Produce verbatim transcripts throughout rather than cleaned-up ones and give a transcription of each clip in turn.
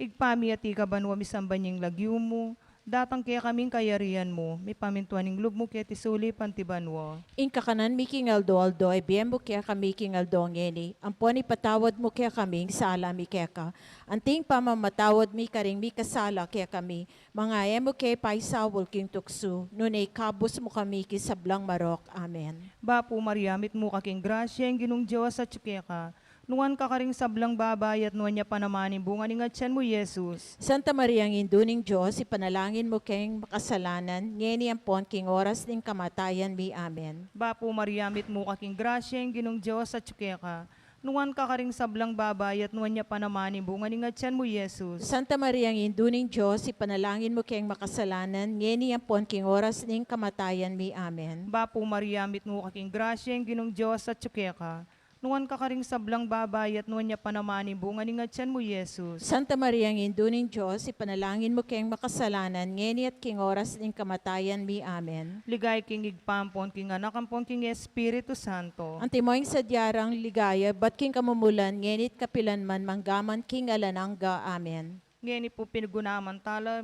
Ibpa mi, atiu ka banua, misamban ya ing lagyu mu, datang kekami ing kayarian mu, mipamintuan ing lub mu keti sulip anti banua. Ing kakanan mi king aldo-aldo ibie mu kekami king aldo ngeni, ampon ipatawad mu kekami ing sala mi keka, anti ing pamamatawad mi karing mikasala kekami, manga e mu ke paisaul king tuksu, nune ikabus mu kami king sablang marok. Amen. Bapu Maria, mitmu ka king grasya, ing Ginung Dios atyu keka. Nuan ka karing sablang babai, at nuan ya pa naman ing bunga ning atyan mu, Jesus. Santa Maria, Indu ning Dios, ipanalangin mu keng makasalanan, ngeni ampon king oras ning kamatayan mi. Amen. Bapu Maria, mitmu ka king grasya, ing Ginung Dios atyu keka. Nuan ka karing sablang babai, at nuan ya pa naman ing bunga ning atyan mu, Jesus. Santa Maria, Indu ning Dios, ipanalangin mu keng makasalanan, ngeni ampon king oras ning kamatayan mi. Amen. Bapu Maria, mitmu ka king grasya, ing Ginung Dios atyu keka. Nuan ka karing sablang babai, at nuan ya pa naman ing bunga ning atyan mu, Jesus. Santa Maria, Indu ning Dios, ipanalangin mu keng makasalanan, ngeni at king oras ning kamatayan mi. Amen. Ligaya king Ibpa, ampon king Anak, ampon king Espiritu Santo. Antimo ing sadya rang ligaya, ibat king kamumulan, ngeni at kapilan man, mangga man king alang angga. Amen. Ngeni pu, piganakan tala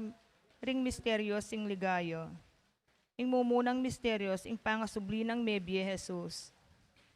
ring misteryos ning ligaya. Ing mumunang misteryos, ing pangasubli nang mebie Jesus.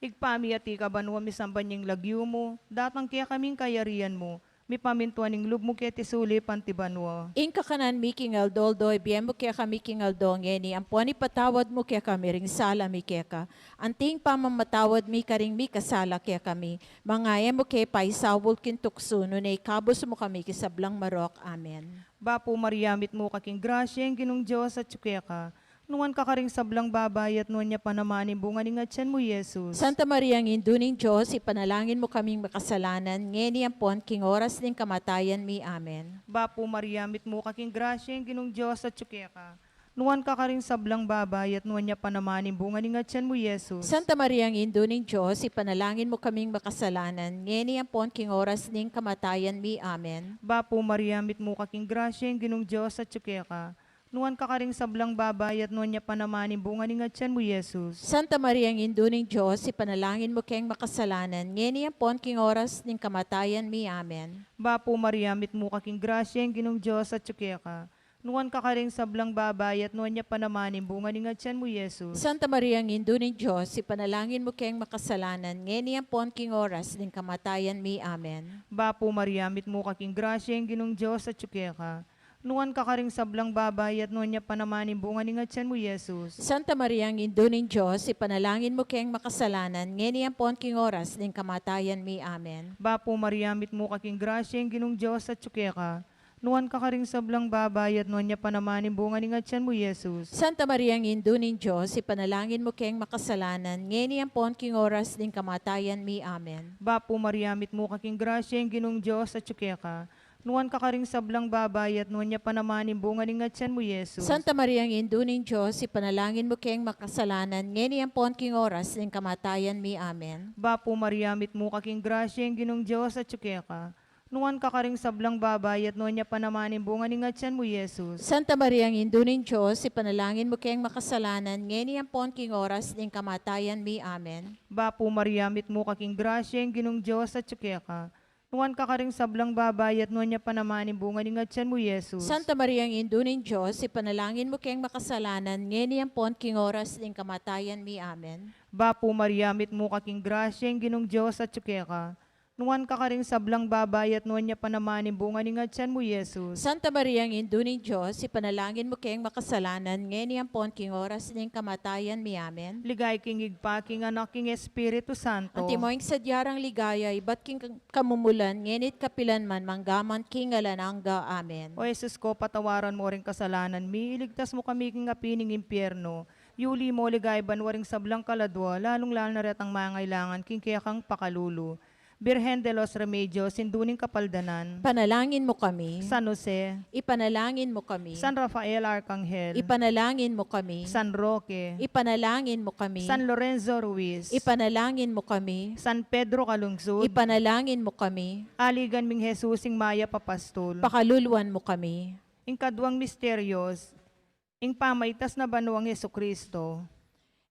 Ibpa mi, atiu ka banua, misamban ya ing lagyu mu, datang kekami ing kayarian mu, mipamintuan ing lub mu keti sulip anti banua. Ing kakanan mi king aldo-aldo ibie mu kekami king aldo ngeni, ampon ipatawad mu kekami ring sala mi keka, anti ing pamamatawad mi karing mikasala kekami, manga e mu ke paisaul king tuksu, nune ikabus mu kami king sablang marok. Amen. Bapu Maria, mitmu ka king grasya, ing Ginung Dios atyu keka. Nuan ka karing sablang babai, at nuan ya pa naman ing bunga ning atyan mu, Jesus. Santa Maria, Indu ning Dios, ipanalangin mu kaming makasalanan, ngeni ampon king oras ning kamatayan mi. Amen. Bapu Maria, mitmu ka king grasya, ing Ginung Dios atyu keka. Nuan ka karing sablang babai, at nuan ya pa naman ing bunga ning atyan mu, Jesus. Santa Maria, Indu ning Dios, ipanalangin mu kaming makasalanan, ngeni ampon king oras ning kamatayan mi. Amen. Bapu Maria, mitmu ka king grasya, ing Ginung Dios atyu keka. Nuan ka karing sablang babai, at nuan ya pa naman ing bunga ning atyan mu, Jesus. Santa Maria, Indu ning Dios, ipanalangin mu keng makasalanan, ngeni ampon king oras ning kamatayan mi. Amen. Bapu Maria, mitmu ka king grasya, ing Ginung Dios atyu keka. Nuan ka karing sablang babai, at nuan ya pa naman ing bunga ning atyan mu, Jesus. Santa Maria, Indu ning Dios, ipanalangin mu keng makasalanan, ngeni ampon king oras ning kamatayan mi. Amen. Bapu Maria, mitmu ka king grasya, ing Ginung Dios atyu keka. Nuan ka karing sablang babai, at nuan ya pa naman ing bunga ning atyan mu, Jesus. Santa Maria, Indu ning Dios, ipanalangin mu keng makasalanan, ngeni ampon king oras ning kamatayan mi. Amen. Bapu Maria, mitmu ka king grasya, ing Ginung Dios atyu keka. Nuan ka karing sablang babai, at nuan ya pa naman ing bunga ning atyan mu, Jesus. Santa Maria, Indu ning Dios, ipanalangin mu keng makasalanan, ngeni ampon king oras ning kamatayan mi. Amen. Bapu Maria, mitmu ka king grasya, ing Ginung Dios atyu keka. Nuan ka karing sablang babai, at nuan ya pa naman ing bunga ning atyan mu, Jesus. Santa Maria, Indu ning Dios, ipanalangin mu keng makasalanan, ngeni ampon king oras ning kamatayan mi. Amen. Bapu Maria, mitmu ka king grasya, ing Ginung Dios atyu keka. Nuan ka karing sablang babai, at nuan ya pa naman ing bunga ning atyan mu, Jesus. Santa Maria, Indu ning Dios, ipanalangin mu keng makasalanan, ngeni ampon king oras ning kamatayan mi. Amen. Bapu Maria, mitmu ka king grasya, ing Ginung Dios atyu keka. Nuan ka karing sablang babai, at nuan ya pa naman ing bunga ning atyan mu, Jesus. Santa Maria, Indu ning Dios, ipanalangin mu keng makasalanan, ngeni ampon king oras ning kamatayan mi. Amen. Bapu Maria, mitmu ka king grasya, ing Ginung Dios atyu keka. Nuan ka karing sablang babai, at nuan ya pa naman ing bunga ning atyan mu, Jesus. Santa Maria, Indu ning Dios, ipanalangin mu keng makasalanan, ngeni ampon king oras ning kamatayan mi. Amen. Ligaya king Ibpa, king Anak, king Espiritu Santo. Antimo ing sadya rang ligaya, ibat king kamumulan, ngeni at kapilan man, mangga man king alang angga. Amen. O Jesus ko, patawaran mu ring kasalanan mi, iligtas mu kami king api ning impyerno, yuli mu king ligaya banua ring sablang kaladua, lalung-lalu na retang mangailangan king kekang pakalulu. Birhen de los Remedios, Indu ning Kapaldanan. Ipanalangin mu kami. San Jose. Ipanalangin mu kami. San Rafael Arcangel. Ipanalangin mu kami. San Roque. Ipanalangin mu kami. San Lorenzo Ruiz. Ipanalangin mu kami. San Pedro Calungsod. Ipanalangin mu kami. Aligan ming Jesus, ing mayap a pastul. Pakaluluan mu kami. Ing kaduang misteryos, ing pamaitas na banuang Jesucristo.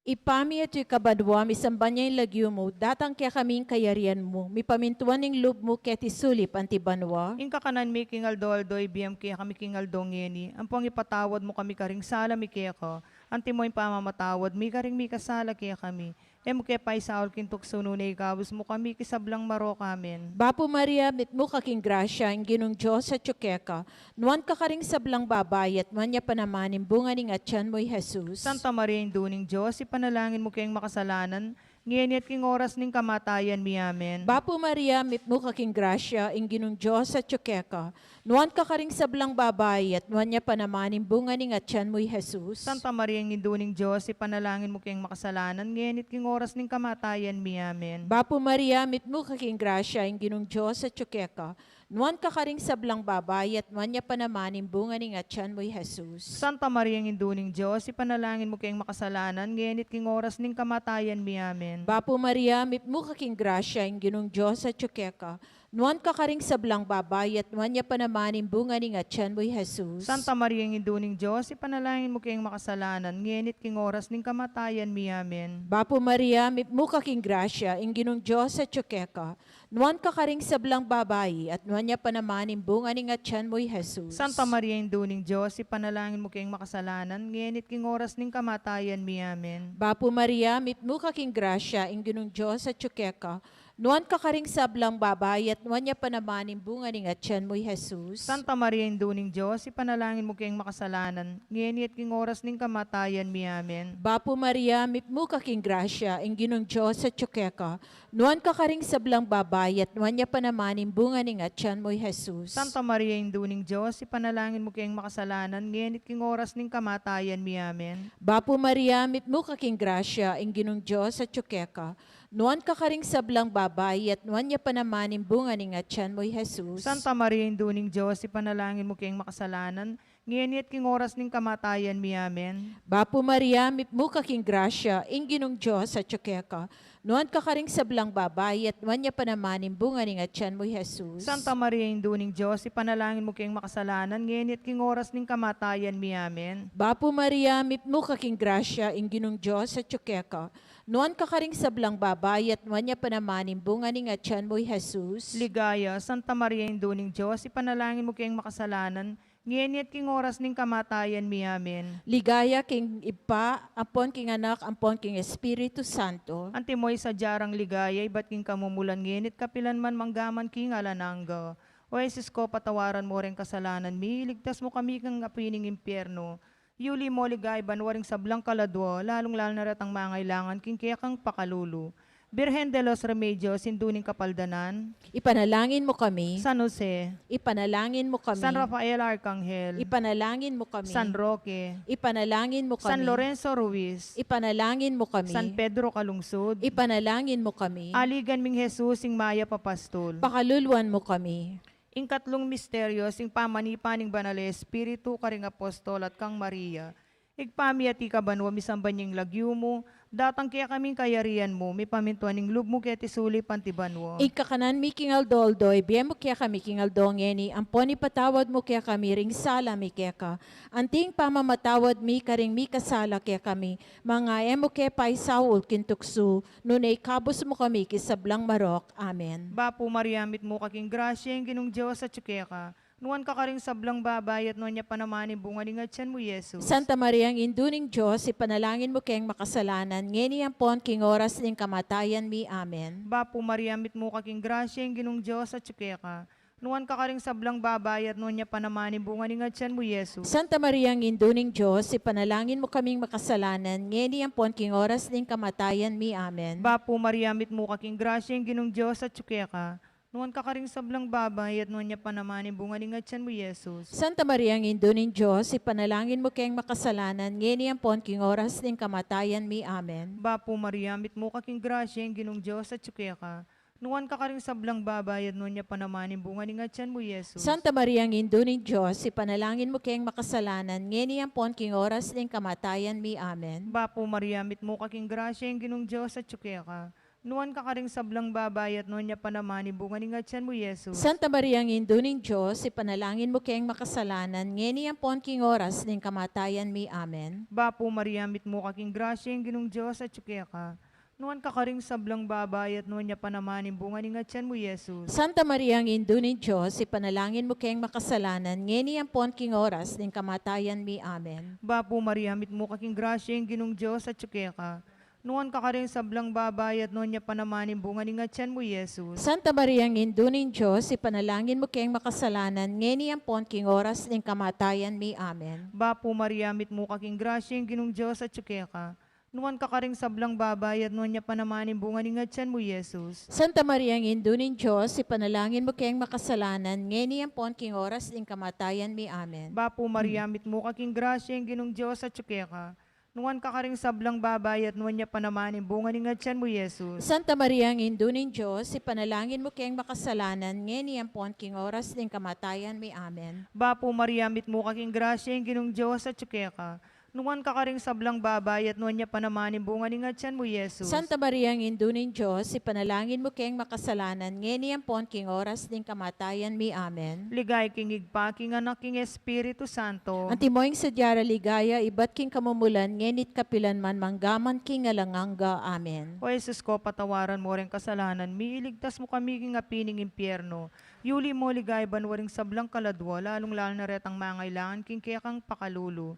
Ibpa mi atyu ka banua, misamban ya ing lagyu mu, datang kekami ing kayarian mu, mipamintuan ing lub mu keti sulip anti banua. Ing kakanan mi king aldo-aldo ibie mu kekami king aldo ngeni, ampong ipatawad mu kami karing sala mi keka, antimo ing pamamatawad mi karing mikasala kekami. E mu ke paisaul king tuksu nune ikabus mu kami king sablang marok. Amen. Bapu Maria, mitmu ka king grasya, ing Ginung Dios atyu keka, nuan ka karing sablang babai, at nuan ya pa naman ing bunga ning atyan mu, i Jesus. Santa Maria, Indu ning Dios, ipanalangin mu keng makasalanan, ngeni at king oras ning kamatayan mi. Amen. Bapu Maria, mitmu ka king grasya, ing Ginung Dios atyu keka, nuan ka karing sablang babai, at nuan ya pa naman ing bunga ning atyan mu, i Jesus. Santa Maria, Indu ning Dios, ipanalangin mu keng makasalanan, ngeni at king oras ning kamatayan mi. Amen. Bapu Maria, mitmu ka king grasya, ing Ginung Dios atyu keka, nuan ka karing sablang babai, at nuan ya pa naman ing bunga ning atyan mu, i Jesus. Santa Maria, Indu ning Dios, ipanalangin mu keng makasalanan, ngeni at king oras ning kamatayan mi. Amen. Bapu Maria, mitmu ka king grasya, ing Ginung Dios atyu keka, nuan ka karing sablang babai, at nuan ya pa naman ing bunga ning atyan mu, i Jesus. Santa Maria, Indu ning Dios, ipanalangin mu keng makasalanan, ngeni at king oras ning kamatayan mi. Amen. Bapu Maria, mitmu ka king grasya, ing Ginung Dios atyu keka, nuan ka karing sablang babai, at nuan ya pa naman ing bunga ning atyan mu, i Jesus. Santa Maria, Indu ning Dios, ipanalangin mu keng makasalanan, ngeni at king oras ning kamatayan mi. Amen. Bapu Maria, mitmu ka king grasya, ing Ginung Dios atyu keka, nuan ka karing sablang babai, at nuan ya pa naman ing bunga ning atyan mu, i Jesus. Santa Maria, Indu ning Dios, ipanalangin mu keng makasalanan, ngeni at king oras ning kamatayan mi. Amen. Bapu Maria, mitmu ka king grasya, ing Ginung Dios atyu keka, nuan ka karing sablang babai, at nuan ya pa naman ing bunga ning atyan mu, i Jesus. Santa Maria, Indu ning Dios, ipanalangin mu keng makasalanan, ngeni at king oras ning kamatayan mi. Amen. Bapu Maria, mitmu ka king grasya, ing Ginung Dios atyu keka, nuan ka karing sablang babai, at nuan ya pa naman ing bunga ning atyan mu, i Jesus. Santa Maria, Indu ning Dios, ipanalangin mu keng makasalanan, ngeni at king oras ning kamatayan mi. Amen. Bapu Maria, mitmu ka king grasya, ing Ginung Dios atyu keka, nuan ka karing sablang babai, at nuan ya pa naman ing bunga ning atyan mu, i Jesus. Santa Maria, Indu ning Dios, ipanalangin mu keng makasalanan, ngeni at king oras ning kamatayan mi. Amen. Bapu Maria, mitmu ka king grasya, ing Ginung Dios atyu keka, nuan ka karing sablang babai, at nuan ya pa naman ing bunga ning atyan mu, i Jesus. Ligaya, Santa Maria, Indu ning Dios, ipanalangin mu keng makasalanan, ngeni at king oras ning kamatayan mi. Amen. Ligaya king Ibpa, ampon king Anak, ampon king Espiritu Santo. Antimo ing sadya rang ligaya, ibat king kamumulan, ngeni at kapilan man, mangga man king alang angga. O Jesus ko, patawaran mu reng kasalanan mi, iligtas mu kami king api ning impyerno. Yuli mo king ligaya banua ring sablang kaladua, lalung-lalu na retang mangailangan king kekang pakalulu. Birhen de los Remedios, Indu ning Kapaldanan. Ipanalangin mu kami. San Jose. Ipanalangin mu kami. San Rafael Arkanghel. Ipanalangin mu kami. San Roque. Ipanalangin mu kami. San Lorenzo Ruiz. Ipanalangin mu kami. San Pedro Calungsod. Ipanalangin mu kami. Aligan ming Jesus, ing mayap a pastul. Pakaluluan mu kami. Ing katlung misteryo, ing pamanipa ning Banal a Espiritu karing apostol at kang Maria. Ibpa mi, atiu ka banua, misamban ya ing lagyu mu, datang kekami ing kayarian mu, mipamintuan ing lub mu keti sulip anti banua. Ing kakanan mi king aldo-aldo, ibie mu kekami king aldo ngeni, ampon ipatawad mu kekami ring sala mi keka, anti ing pamamatawad mi karing mikasala kekami, manga e mu ke paisaul king tuksu, nune ikabus mu kami king sablang marok. Amen. Bapu Maria, mitmu ka king grasya, ing Ginung Dios atyu keka. Nuan ka karing sablang babai, at nuan ya pa naman ing bunga ning atyan mu, Jesus. Santa Maria, Indu ning Dios, ipanalangin mu keng makasalanan, ngeni ampon king oras ning kamatayan mi. Amen. Bapu Maria, mitmu ka king grasya, ing Ginung Dios atyu keka. Nuan ka karing sablang babai, at nuan ya pa naman ing bunga ning atyan mu, Jesus. Santa Maria, Indu ning Dios, ipanalangin mu kaming makasalanan, ngeni ampon king oras ning kamatayan mi. Amen. Bapu Maria, mitmu ka king grasya, ing Ginung Dios atyu keka. Nuan ka karing sablang babai, at nuan ya pa naman ing bunga ning atyan mu, Jesus. Santa Maria, Indu ning Dios, ipanalangin mu keng makasalanan, ngeni ampon king oras ning kamatayan mi. Amen. Bapu Maria, mitmu ka king grasya, ing Ginung Dios atyu keka. Nuan ka karing sablang babai, at nuan ya pa naman ing bunga ning atyan mu, Jesus. Santa Maria, Indu ning Dios, ipanalangin mu keng makasalanan, ngeni ampon king oras ning kamatayan mi. Amen. Bapu Maria, mitmu ka king grasya, ing Ginung Dios atyu keka. Nuan ka karing sablang babai, at nuan ya pa naman ing bunga ning atian mu, Jesus. Santa Maria, Indu ning Dios, ipanalangin mu keng makasalanan, ngeni ampon king oras ning kamatayan mi. Amen. Bapu Maria, mitmu ka king grasya, ing Ginung Dios atyu keka. Nuan ka karing sablang babai, at nuan ya pa naman ing bunga ning atian mu, Jesus. Santa Maria, Indu ning Dios, ipanalangin mu keng makasalanan, ngeni ampon king oras ning kamatayan mi. Amen. Bapu Maria, mitmu ka king grasya, ing Ginung Dios atyu keka. Nuan ka karing sablang babai, at nuan ya pa naman ing bunga ning atian mu, Jesus. Santa Maria, Indu ning Dios, ipanalangin mu keng makasalanan, ngeni ampon king oras ning kamatayan mi. Amen. Bapu Maria, mitmu ka king grasya, ing Ginung Dios atyu keka. Nuan ka karing sablang babai, at nuan ya pa naman ing bunga ning atian mu, Jesus. Santa Maria, Indu ning Dios, ipanalangin mu keng makasalanan, ngeni ampon king oras ning kamatayan mi. Amen. Bapu Maria, mitmu ka king grasya, ing Ginung Dios atyu keka. Nuan ka karing sablang babai, at nuan ya pa naman ing bunga ning atian mu, Jesus. Santa Maria, Indu ning Dios, ipanalangin mu keng makasalanan, ngeni ampon king oras ning kamatayan mi. Amen. Bapu Maria, mitmu ka king grasya, ing Ginung Dios atyu keka. Nuan ka karing sablang babai, at nuan ya pa naman ing bunga ning atian mu, Jesus. Santa Maria, Indu ning Dios, ipanalangin mu keng makasalanan, ngeni ampon king oras ning kamatayan mi. Amen. Ligaya king Ibpa, king Anak, king Espiritu Santo. Antimo ing sadya ra ligaya, ibat king kamumulan, ngeni't kapilan man, mangga man king alang angga. Amen. O Jesus ko, patawaran mu ring kasalanan mi, iligtas mu kami king api ning impyerno. Yuli mu king ligaya banua ring sablang kaladua, lalung-lalu na retang mangailangan king kekang pakalulu.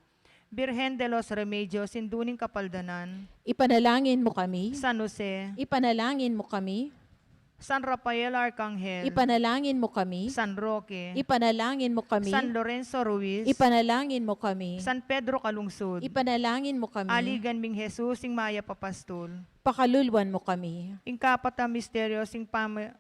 Birhen de los Remedios, Indu ning Kapaldanan. Ipanalangin mu kami. San Jose. Ipanalangin mu kami. San Rafael Arkanghel. Ipanalangin mu kami. San Roque. Ipanalangin mu kami. San Lorenzo Ruiz. Ipanalangin mu kami. San Pedro Calungsod. Ipanalangin mu kami. Aligan ming Jesus, ing mayap a pastul. Pakaluluan mu kami. Ing kapat a misteryo, ing pama-,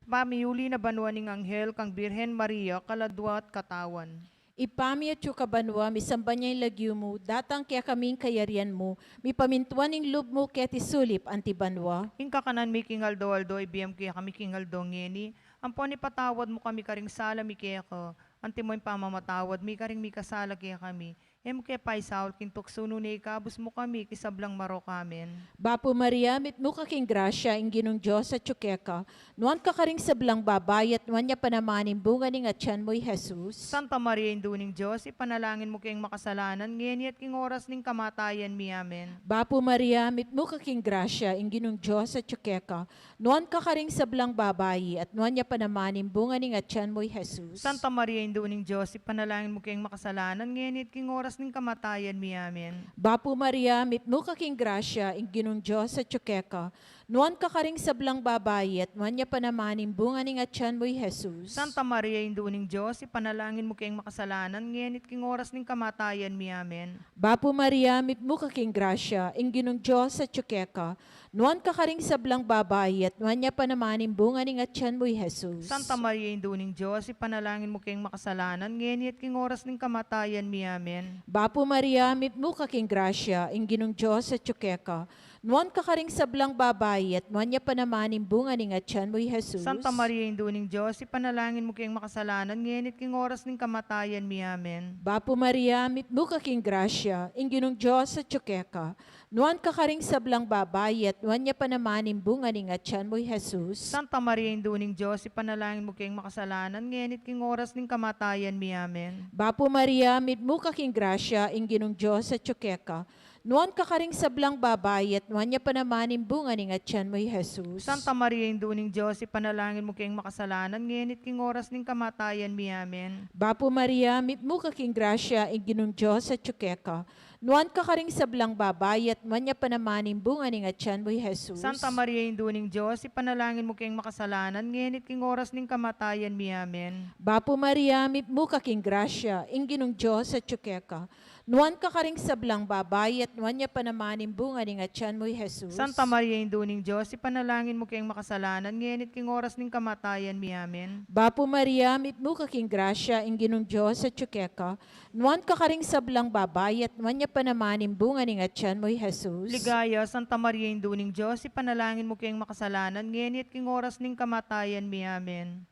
pamiyuli na banua ning anghel kang Birhen Maria, kaladua at katawan. Ibpa mi atyu ka banua, misamban ya ing lagyu mu, datang kekami ing kayarian mu, mipamintuan ing lub mu keti sulip anti banua. Ing kakanan mi king aldo-aldo ibie mu kekami king aldo ngeni, ampon ipatawad mu kami karing sala mi keka, antimo ing pamamatawad mi karing mikasala kekami. E mu ke paisaul king tuksu, nune ikabus mu kami king sablang marok. Amen. Bapu Maria, mitmu ka king grasya, ing Ginung Dios atyu keka. Nuan ka karing sablang babai, at nuan ya pa naman ing bunga ning atian mu, i Jesus. Santa Maria, Indu ning Dios, ipanalangin mu keng makasalanan, ngeni at king oras ning kamatayan mi. Amen. Bapu Maria, mitmu ka king grasya, ing Ginung Dios atyu keka. Nuan ka karing sablang babai, at nuan ya pa naman ing bunga ning atian mu, i Jesus. Santa Maria, Indu ning Dios, ipanalangin mu keng makasalanan, ngeni at king oras ning kamatayan mi. Amen. Bapu Maria, mitmu ka king grasya, ing Ginung Dios atyu keka. Nuan ka karing sablang babai, at nuan ya pa naman ing bunga ning atian mu, i Jesus. Santa Maria, Indu ning Dios, ipanalangin mu keng makasalanan, ngeni at king oras ning kamatayan mi. Amen. Bapu Maria, mitmu ka king grasya, ing Ginung Dios atyu keka. Nuan ka karing sablang babai, at nuan ya pa naman ing bunga ning atian mu, i Jesus. Santa Maria, Indu ning Dios, ipanalangin mu keng makasalanan, ngeni at king oras ning kamatayan mi. Amen. Bapu Maria, mitmu ka king grasya, ing Ginung Dios atyu keka. Nuan ka karing sablang babai, at nuan ya pa naman ing bunga ning atian mu, i Jesus. Santa Maria, Indu ning Dios, ipanalangin mu keng makasalanan, ngeni at king oras ning kamatayan mi. Amen. Bapu Maria, mitmu ka king grasya, ing Ginung Dios atyu keka. Nuan ka karing sablang babai, at nuan ya pa naman ing bunga ning atian mu, i Jesus. Santa Maria, Indu ning Dios, ipanalangin mu keng makasalanan, ngeni at king oras ning kamatayan mi. Amen. Bapu Maria, mitmu ka king grasya, ing Ginung Dios atyu keka. Nuan ka karing sablang babai, at nuan ya pa naman ing bunga ning atian mu, i Jesus. Santa Maria, Indu ning Dios, ipanalangin mu keng makasalanan, ngeni at king oras ning kamatayan mi. Amen. Bapu Maria, mitmu ka king grasya, ing Ginung Dios atyu keka. Nuan ka karing sablang babai, at nuan ya pa naman ing bunga ning atian mu, i Jesus. Santa Maria, Indu ning Dios, ipanalangin mu keng makasalanan, ngeni at king oras ning kamatayan mi. Amen. Bapu Maria, mitmu ka king grasya, ing Ginung Dios atyu keka. Nuan ka karing sablang babai, at nuan ya pa naman ing bunga ning atian mu, i Jesus. Santa Maria, Indu ning Dios, ipanalangin mu keng makasalanan, ngeni at king oras ning kamatayan mi. Amen. Bapu Maria, mitmu ka king grasya, ing Ginung Dios atyu keka. Nuan ka karing sablang babai, at nuan ya pa naman ing bunga ning atian mu, i Jesus. Ligaya, Santa Maria, Indu ning Dios, ipanalangin mu keng makasalanan, ngeni at king oras ning kamatayan mi. Amen.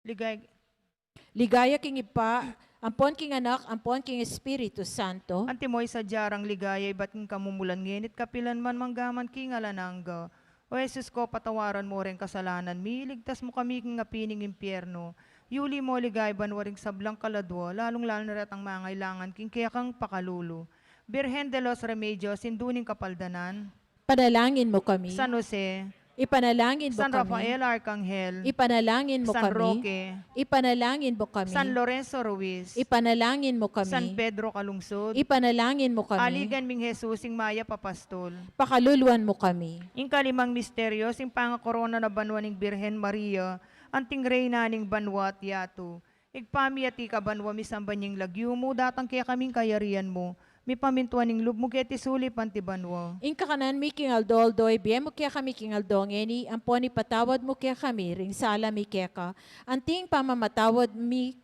Ligay-, ligaya king Ibpa, Ampon king Anak, ampon king Espiritu Santo. Antimo ing sadya rang ligaya ibat king kamumulan, ngeni at kapilan man, mangga man king alang angga. O Jesus ko, patawaran mo reng kasalanan mi, iligtas mo kami king api ning impyerno. Yuli mo ligaya banua ring sablang kaladua, lalung-lalu na retang mangailangan king kekang pakalulu. Birhen de los Remedios, Indu ning Kapaldanan. Ipanalangin mo kami. San Jose. Ipanalangin mo San kami. Rafael Arcangel. Ipanalangin mo San kami. Roque. Ipanalangin mo kami. San Lorenzo Ruiz. Ipanalangin mo kami. San Pedro Calungsod. Ipanalangin mo kami. Aligan ming Jesus, ing mayap a pastol. Pakaluluan mo kami. Ing kalimang misteryo, ing pangakorona na banua ning Birhen Maria, anting Reyna ning banua at yatu. Ibpa mi, atiu ka banua, misamban ya ing lagyu mu, datang kekami ing kayarian mu, mipamintuan ing lub mu keti sulip anti banua. Ing kakanan mi king aldo-aldo ibie mu kekami king aldo ngeni, ampon ipatawad mu kekami ring sala mi keka, anti ing pamamatawad mi,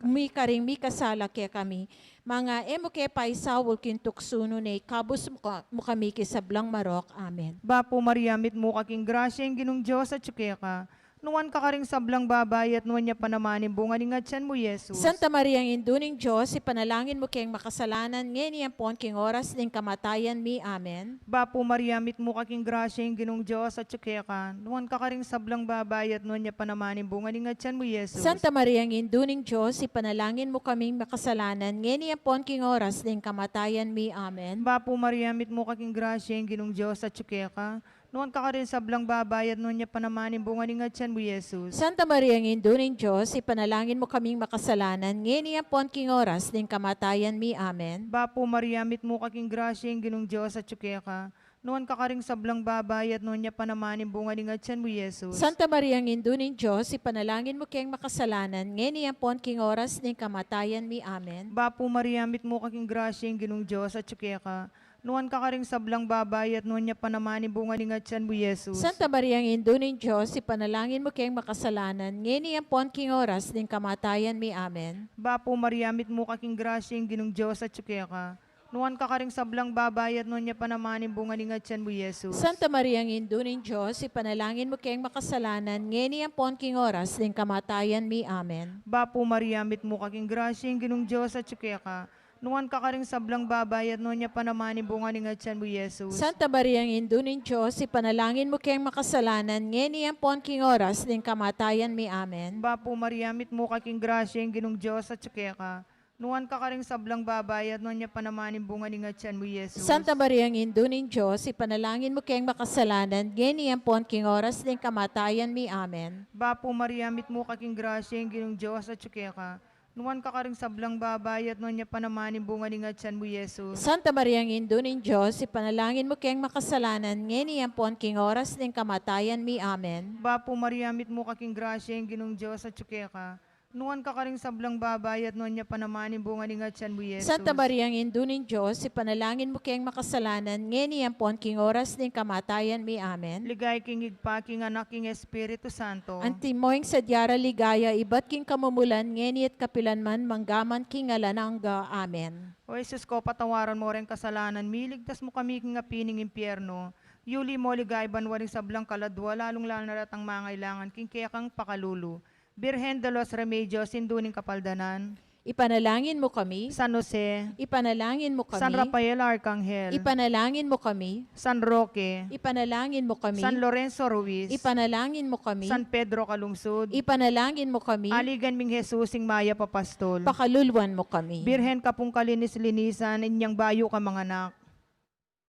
mi karing mikasala kekami. Manga e mu ke paisaul king tuksu, nune ikabus mu ka-, mu kami king sablang marok. Amen. Bapu Maria, mitmu ka king grasya, ing Ginung Dios atyu keka. Nuan ka karing sablang babai, at nuan ya pa naman ing bunga ning atyan mu, Jesus. Santa Maria, Indu ning Dios, ipanalangin mu keng makasalanan, ngeni ampon king oras ning kamatayan mi. Amen. Bapu Maria, mitmu ka king grasya, ing Ginung Dios atyu keka. Nuan ka karing sablang babai, at nuan ya pa naman ing bunga ning atyan mu, Jesus. Santa Maria, Indu ning Dios, ipanalangin mu kaming makasalanan, ngeni ampon king oras ning kamatayan mi. Amen. Bapu Maria, mitmu ka king grasya, ing Ginung Dios atyu keka. Nuan ka karing sablang babai, at nuan ya pa naman ing bunga ning atyan mu, Jesus. Santa Maria, Indu ning Dios, ipanalangin mu kaming makasalanan, ngeni ampon king oras ning kamatayan mi. Amen. Bapu Maria, mitmu ka king grasya, ing Ginung Dios atyu keka. Nuan ka karing sablang babai, at nuan ya pa naman ing bunga ning atyan mu, Jesus. Santa Maria, Indu ning Dios, ipanalangin mu keng makasalanan, ngeni ampon king oras ning kamatayan mi. Amen. Bapu Maria, mitmu ka king grasya, ing Ginung Dios atyu keka. Nuan ka karing sablang babai, at nuan ya pa naman ing bunga ning atyan mu, Jesus. Santa Maria, Indu ning Dios, ipanalangin mu keng makasalanan, ngeni ampon king oras ning kamatayan mi. Amen. Bapu Maria, mitmu ka king grasya, ing Ginung Dios atyu keka. Nuan ka karing sablang babai, at nuan ya pa naman ing bunga ning atyan mu, Jesus. Santa Maria, Indu ning Dios, ipanalangin mu keng makasalanan, ngeni ampon king oras ning kamatayan mi. Amen. Bapu Maria, mitmu ka king grasya, ing Ginung Dios atyu keka. Nuan ka karing sablang babai, at nuan ya pa naman ing bunga ning atyan mu, Jesus. Santa Maria, Indu ning Dios, ipanalangin mu keng makasalanan, ngeni ampon king oras ning kamatayan mi. Amen. Bapu Maria, mitmu ka king grasya, ing Ginung Dios atyu keka. Nuan ka karing sablang babai, at nuan ya pa naman ing bunga ning atyan mu, Jesus. Santa Maria, Indu ning Dios, ipanalangin mu keng makasalanan, ngeni ampon king oras ning kamatayan mi. Amen. Bapu Maria, mitmu ka king grasya, ing Ginung Dios atyu keka. Nuan ka karing sablang babai, at nuan ya pa naman ing bunga ning atyan mu, Jesus. Santa Maria, Indu ning Dios, ipanalangin mu keng makasalanan, ngeni ampon king oras ning kamatayan mi. Amen. Bapu Maria, mitmu ka king grasya, ing Ginung Dios atyu keka. Nuan ka karing sablang babai, at nuan ya pa naman ing bunga ning atyan mu, Jesus. Santa Maria, Indu ning Dios, ipanalangin mu keng makasalanan, ngeni ampon king oras ning kamatayan mi. Amen. Ligaya king Ibpa, king Anak, king Espiritu Santo. Antimo ing sadya rang ligaya ibat king kamumulan, ngeni at kapilan man, mangga man king alang angga. Amen. O Jesus ko, patawaran mo reng kasalanan mi, iligtas mu kami king api ning impyerno. Yuli mo ligaya banua ring sablang kaladua, lalung-lalu na retang mangailangan king kekang pakalulu. Birhen de los Remedios, Indu ning Kapaldanan. Ipanalangin mu kami. San Jose. Ipanalangin mu kami. San Rafael Arcangel. Ipanalangin mu kami. San Roque. Ipanalangin mu kami. San Lorenzo Ruiz. Ipanalangin mu kami. San Pedro Calungsod. Ipanalangin mu kami. Aligan ming Jesus, ing mayap a pastol. Pakaluluan mu kami. Birhen ka pung kalinis-linisan, inyang bayu ka manganak.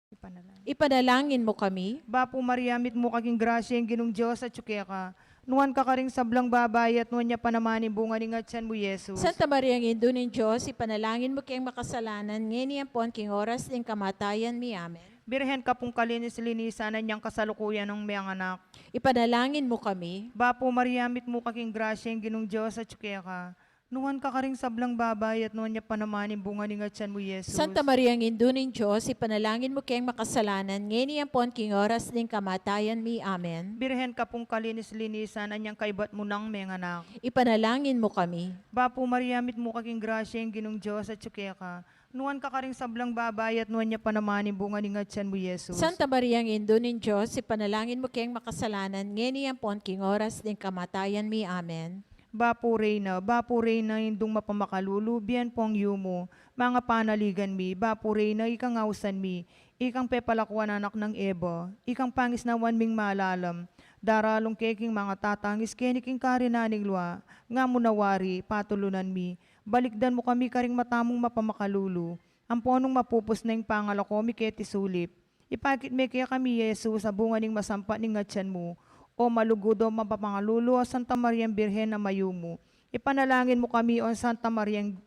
Ipanalangin. Ipanalangin mu kami. Bapu Maria, mitmu ka king grasya, ing Ginung Dios atyu keka. Nuan ka karing sablang babai, at nuan ya pa naman ing bunga ning atyan mu, Jesus. Santa Maria, Indu ning Dios, ipanalangin mu keng makasalanan, ngeni ampon king oras ning kamatayan mi. Amen. Birhen ka pung kalinis-linisan, inyang kasalukuyan nang menganak. Ipanalangin mu kami. Bapu Maria, mitmu ka king grasya, ing Ginung Dios atyu keka. Nuan ka karing sablang babai, at nuan ya pa naman ing bunga ning atyan mu, Jesus. Santa Maria, Indu ning Dios, ipanalangin mu keng makasalanan, ngeni ampon king oras ning kamatayan mi. Amen. Birhen ka pung kalinis-linisan, inyang kaibat mu nang menganak. Ipanalangin mu kami. Bapu Maria, mitmu ka king grasya, ing Ginung Dios atyu keka. Nuan ka karing sablang babai, at nuan ya pa naman ing bunga ning atyan mu, Jesus. Santa Maria, Indu ning Dios, ipanalangin mu keng makasalanan, ngeni ampon king oras ning kamatayan mi. Amen. Bapu Reyna, Bapu Reyna, Indung mapamakalulu, bien pong yumu, manga panaligan mi, Bapu Reyna, ikang ausan mi, ikang pepalakuan anak nang Eva, ikang pangisnawan ming malalam, daralung ke king manga tatangis keni king karinan ning lua, nga mu na wari, patulunan mi, balikdan mu kami karing mata mung mapamakalulu, ampo nung mapupus na ing pangalako mi keti sulip, ipakit me kekami i Jesus a bunga ning masampat ning atyan mu. O malugud, o mapapangalulu, o Santa Mariang Birhen a mayumu, ipanalangin mu kami, o Santa Mariang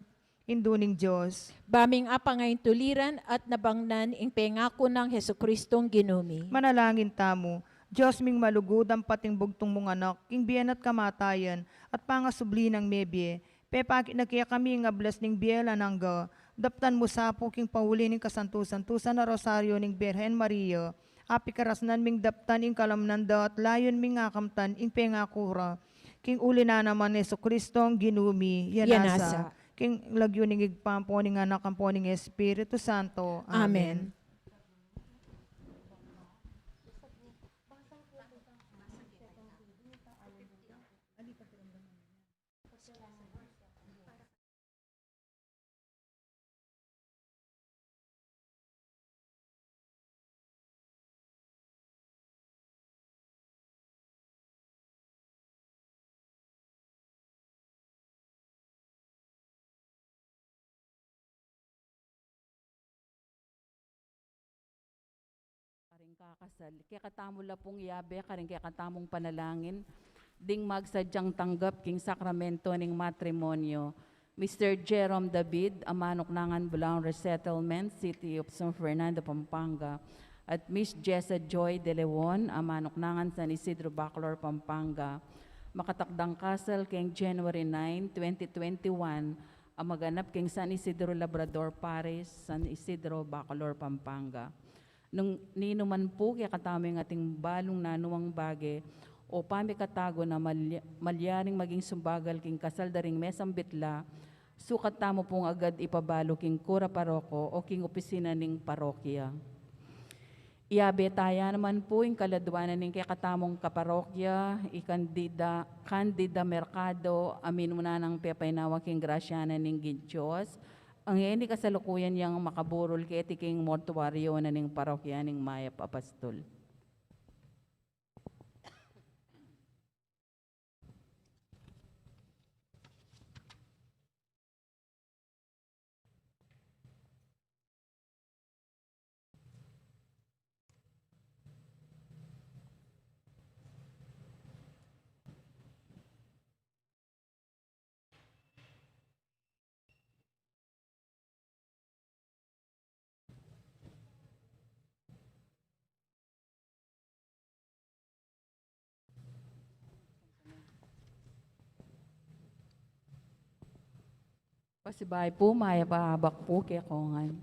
Indu ning Dios. Ba ming apangaintuliran at nabangnan ing pengaku nang Jesucristong Ginu mi. Manalangin tamu. Dios ming malugud, ampat ing bugtung mung Anak, king bie na at kamatayan, at pangasubli nang mebie, pepakit na kekami ing ablas ning bie alang angga, daptan mu sa pu king pauli ning kasantu-santusan a Rosario ning Birhen Maria, apikarasnan ming daptan ing kalamnan da at layun ming akamtan ing pengaku ra. King uli na naman Jesucristong Ginu mi, ya nasa. King lagyu ning Ibpa, ampo ning Anak, ampo ning Espiritu Santo. Amen. Amen. Karing kakasal, kekatamu la pung yabe karing kekatamung panalangin ding magsadyang tanggap king sakramento ning matrimonyo, Mister Jerome David, a manuknangan Bulaon Resettlement, City of San Fernando, Pampanga, at Miss Jessa Joy De Leon, a manuknangan San Isidro, Bacolor, Pampanga. Makatakdang kasal keng January nine, twenty twenty-one, a maganap keng San Isidro Labrador Parish, San Isidro, Bacolor, Pampanga. Nung ninu man pu kekatamu ing ating balung nanumang bage o pamikatagun a malya-, malyaring maging sumbagal king kasal da ring mesambit la, sukat tamu pung agad ipabalu king kura paroko o king opisina ning parokya. Iyabe taya naman pu ing kaladwanan ning kekatamung kaparokya, i Candida, Candida Mercado, a minuna nang pepainawa king grasya na ning Gin Dios, a ngeni kasalukuyan yang makaburul keti king mortuaryo na ning parokya ning Mayap a Pastul. Pasibayu pu, mayap a abak pu kekongan.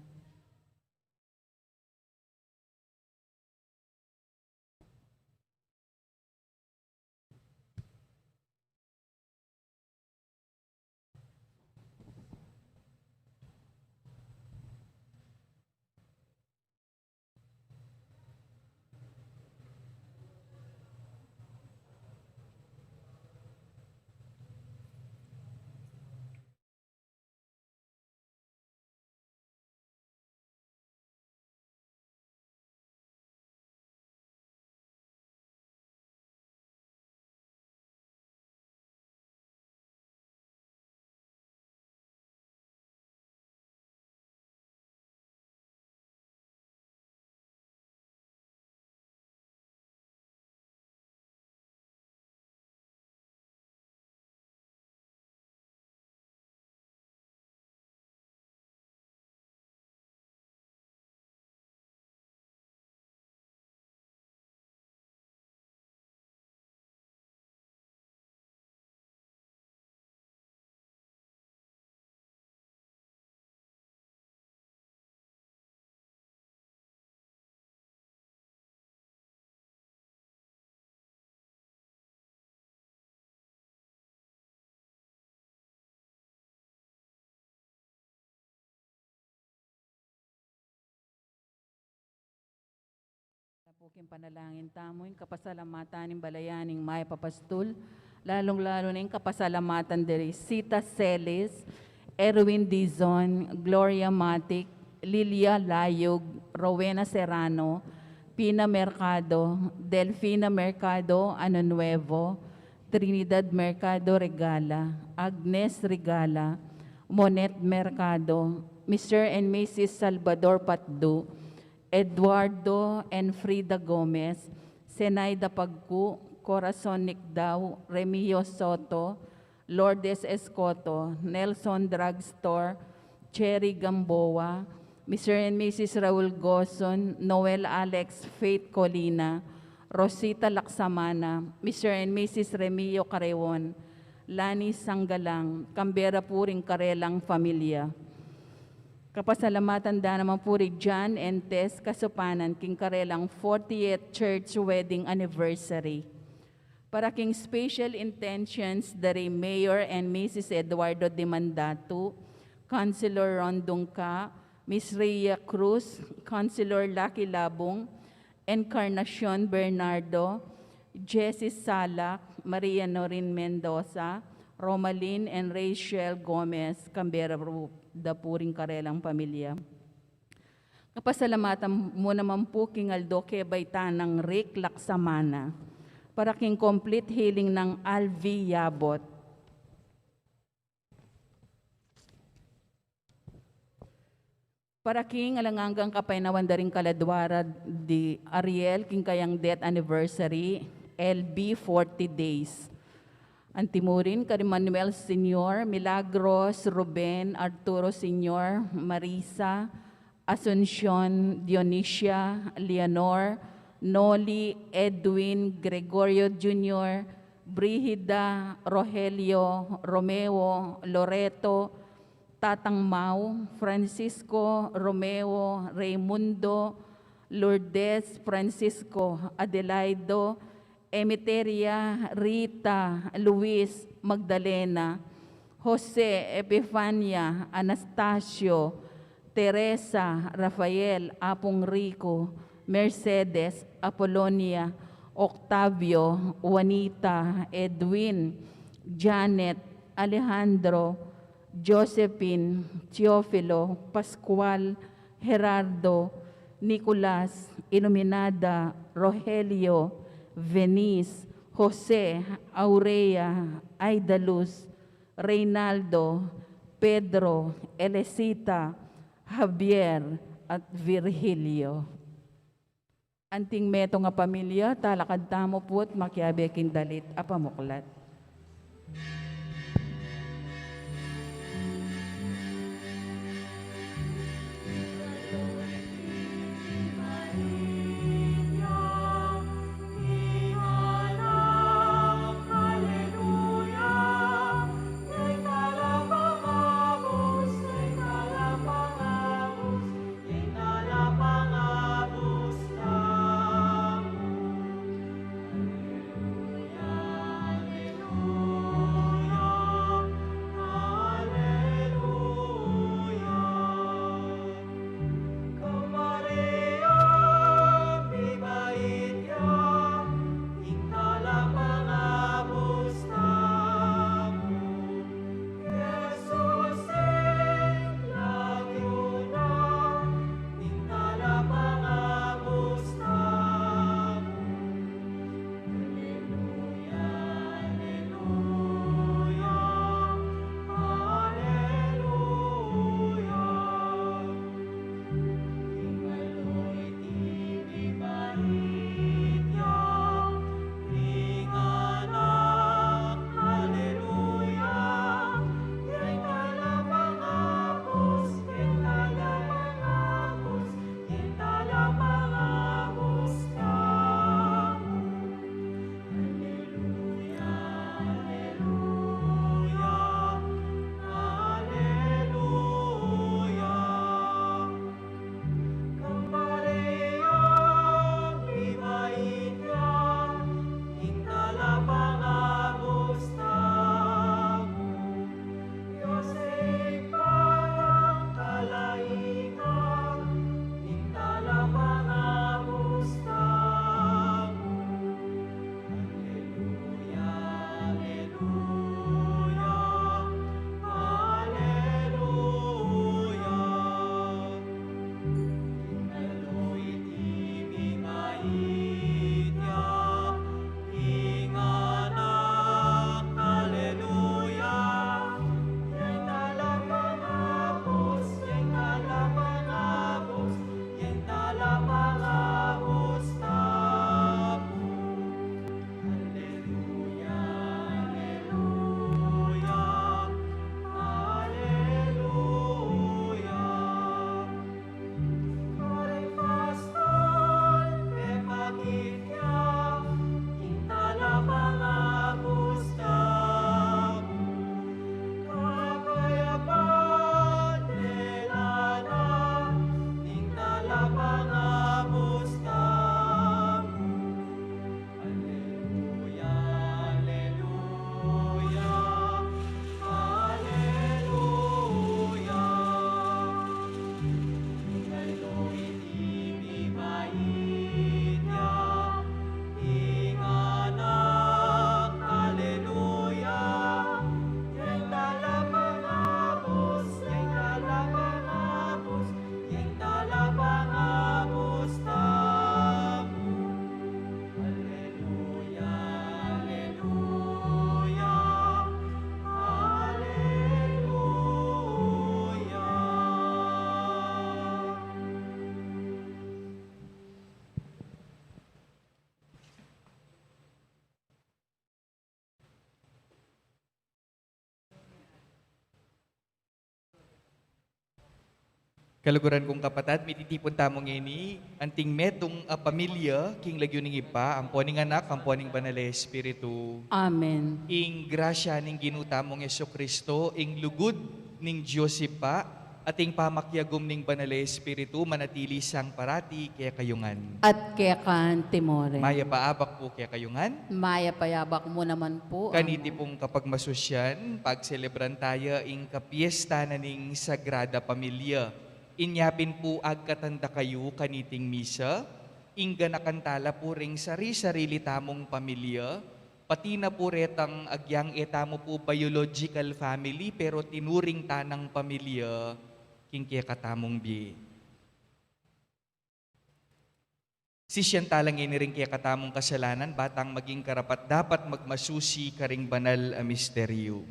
Pu king panalangin tamu, ing kapasalamatan ning balayan ning Mayap a Pastul, Lalung-lalu na ing kapasalamatan diri Sita Celis, Erwin Dizon, Gloria Matic, Lilia Layug, Rowena Serrano, Pina Mercado, Delfina Mercado Ano Nuevo, Trinidad Mercado Regala, Agnes Regala, Monet Mercado, Mister and Missus Salvador Patdu, Eduardo and Frida Gomez, Zenaida Pagcu, Corazon Nicdao, Remio Soto, Lourdes Escoto, Nelson Drugstore, Cherry Gamboa, Mister and Missus Raul Goson, Noel Alex, Faith Colina, Rosita Laksamana, Mister and Missus Remio Carreon, Lani Sanggalang, kambe ra pu ring karelang familia. Kapasalamatan da naman pu ri John and Tess Kasupanan king karelang fortieth church wedding anniversary. Para king special intentions dari Mayor and Missus Eduardo Dimandatu, Councilor Ron Dungca, Miss Rhea Cruz, Councilor Lucky Labung, Encarnacion Bernardo, Jessie Salak, Maria Norin Mendoza, Romalyn and Rachel Gomez, kambe ra pu da pu ring karelang familia. Kapasalamatan mu naman pu king aldo kebaitan nang Rick Laksamana para king complete healing nang Alvi Yabot. Para king alang anggang kapaynawan da ring kaladua ra di Ariel king kayang death anniversary, L B forty days. Antimurin kari Manuel Senior, Milagros, Ruben, Arturo Senior, Marisa, Asuncion, Dionisia, Leonor, Noli, Edwin, Gregorio Junior, Brigida, Rogelio, Romeo, Loreto, Tatang Mau, Francisco, Romeo, Raimundo, Lourdes, Francisco, Adelaido, Emeteria, Rita, Luis, Magdalena, Jose, Epifania, Anastasio, Teresa, Rafael, Apung Rico, Mercedes, Apolonia, Octavio, Juanita, Edwin, Janet, Alejandro, Josephine, Teofilo, Pascual, Gerardo, Nicolas, Iluminada, Rogelio, Venice, Jose, Aurea, Aidaluz, Reynaldo, Pedro, Elecita, Javier, at Virgilio. Anting metung a pamilya, talakad tamu pu't makiabe king dalit a pamuklat. Kaluguran kung kapatad, mititipun tamu ngeni anting metung a pamilya king lagyu ning Ibpa, ampo ning Anak, ampo ning Banal a Espiritu. Amen. Ing grasya ning Ginu tamung Jesucristo, ing lugud ning Dios Ibpa, at ing pamakiagum ning Banal a Espiritu manatili sang parati kekayu ngan. At keka naman pu. Mayap a abak pu kekayu ngan. Mayap a abak mu naman pu, Among. Kaniti pung kapagmasusyan, pagselebran taya ing kapiesta na ning Sagrada Pamilya. Inya pin pu agkatan da kayu kaniting misa, ing ganakan tala pu ring sari-sarili tamung pamilya, pati na pu retang agyang e tamu pu biological family, pero tinuring tanang pamilya king kekatamung bie. Sisian tala ngeni ring kekatamung kasalanan, ba tang maging karapat-dapat magmasusi karing banal a misteryu.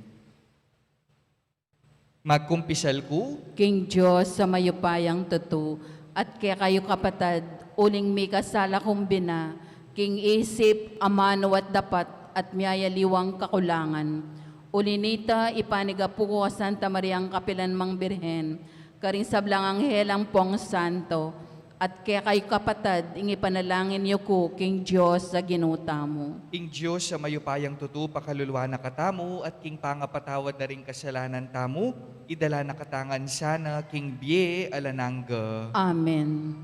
Magkumpisal ku king Dios a mayupayang tutu, at kekayu kapatad, uling mikasala kung bina, king isip, amanu at dapat, at miyayaliwang kakulangan. Uli nita, ipanigapu ku kang Santa Mariang kapilanmang Birhen, karing sablang anghel ampong santo, at kekayu kapatad, ing ipanalangin yu ku king Dios a Ginu tamu. Ing Dios a mayupayang tutu pakaluluan na katamu, at king pangapatawad na ring kasalanan tamu, idala na katamu ngan sana king bie alang angga. Amen.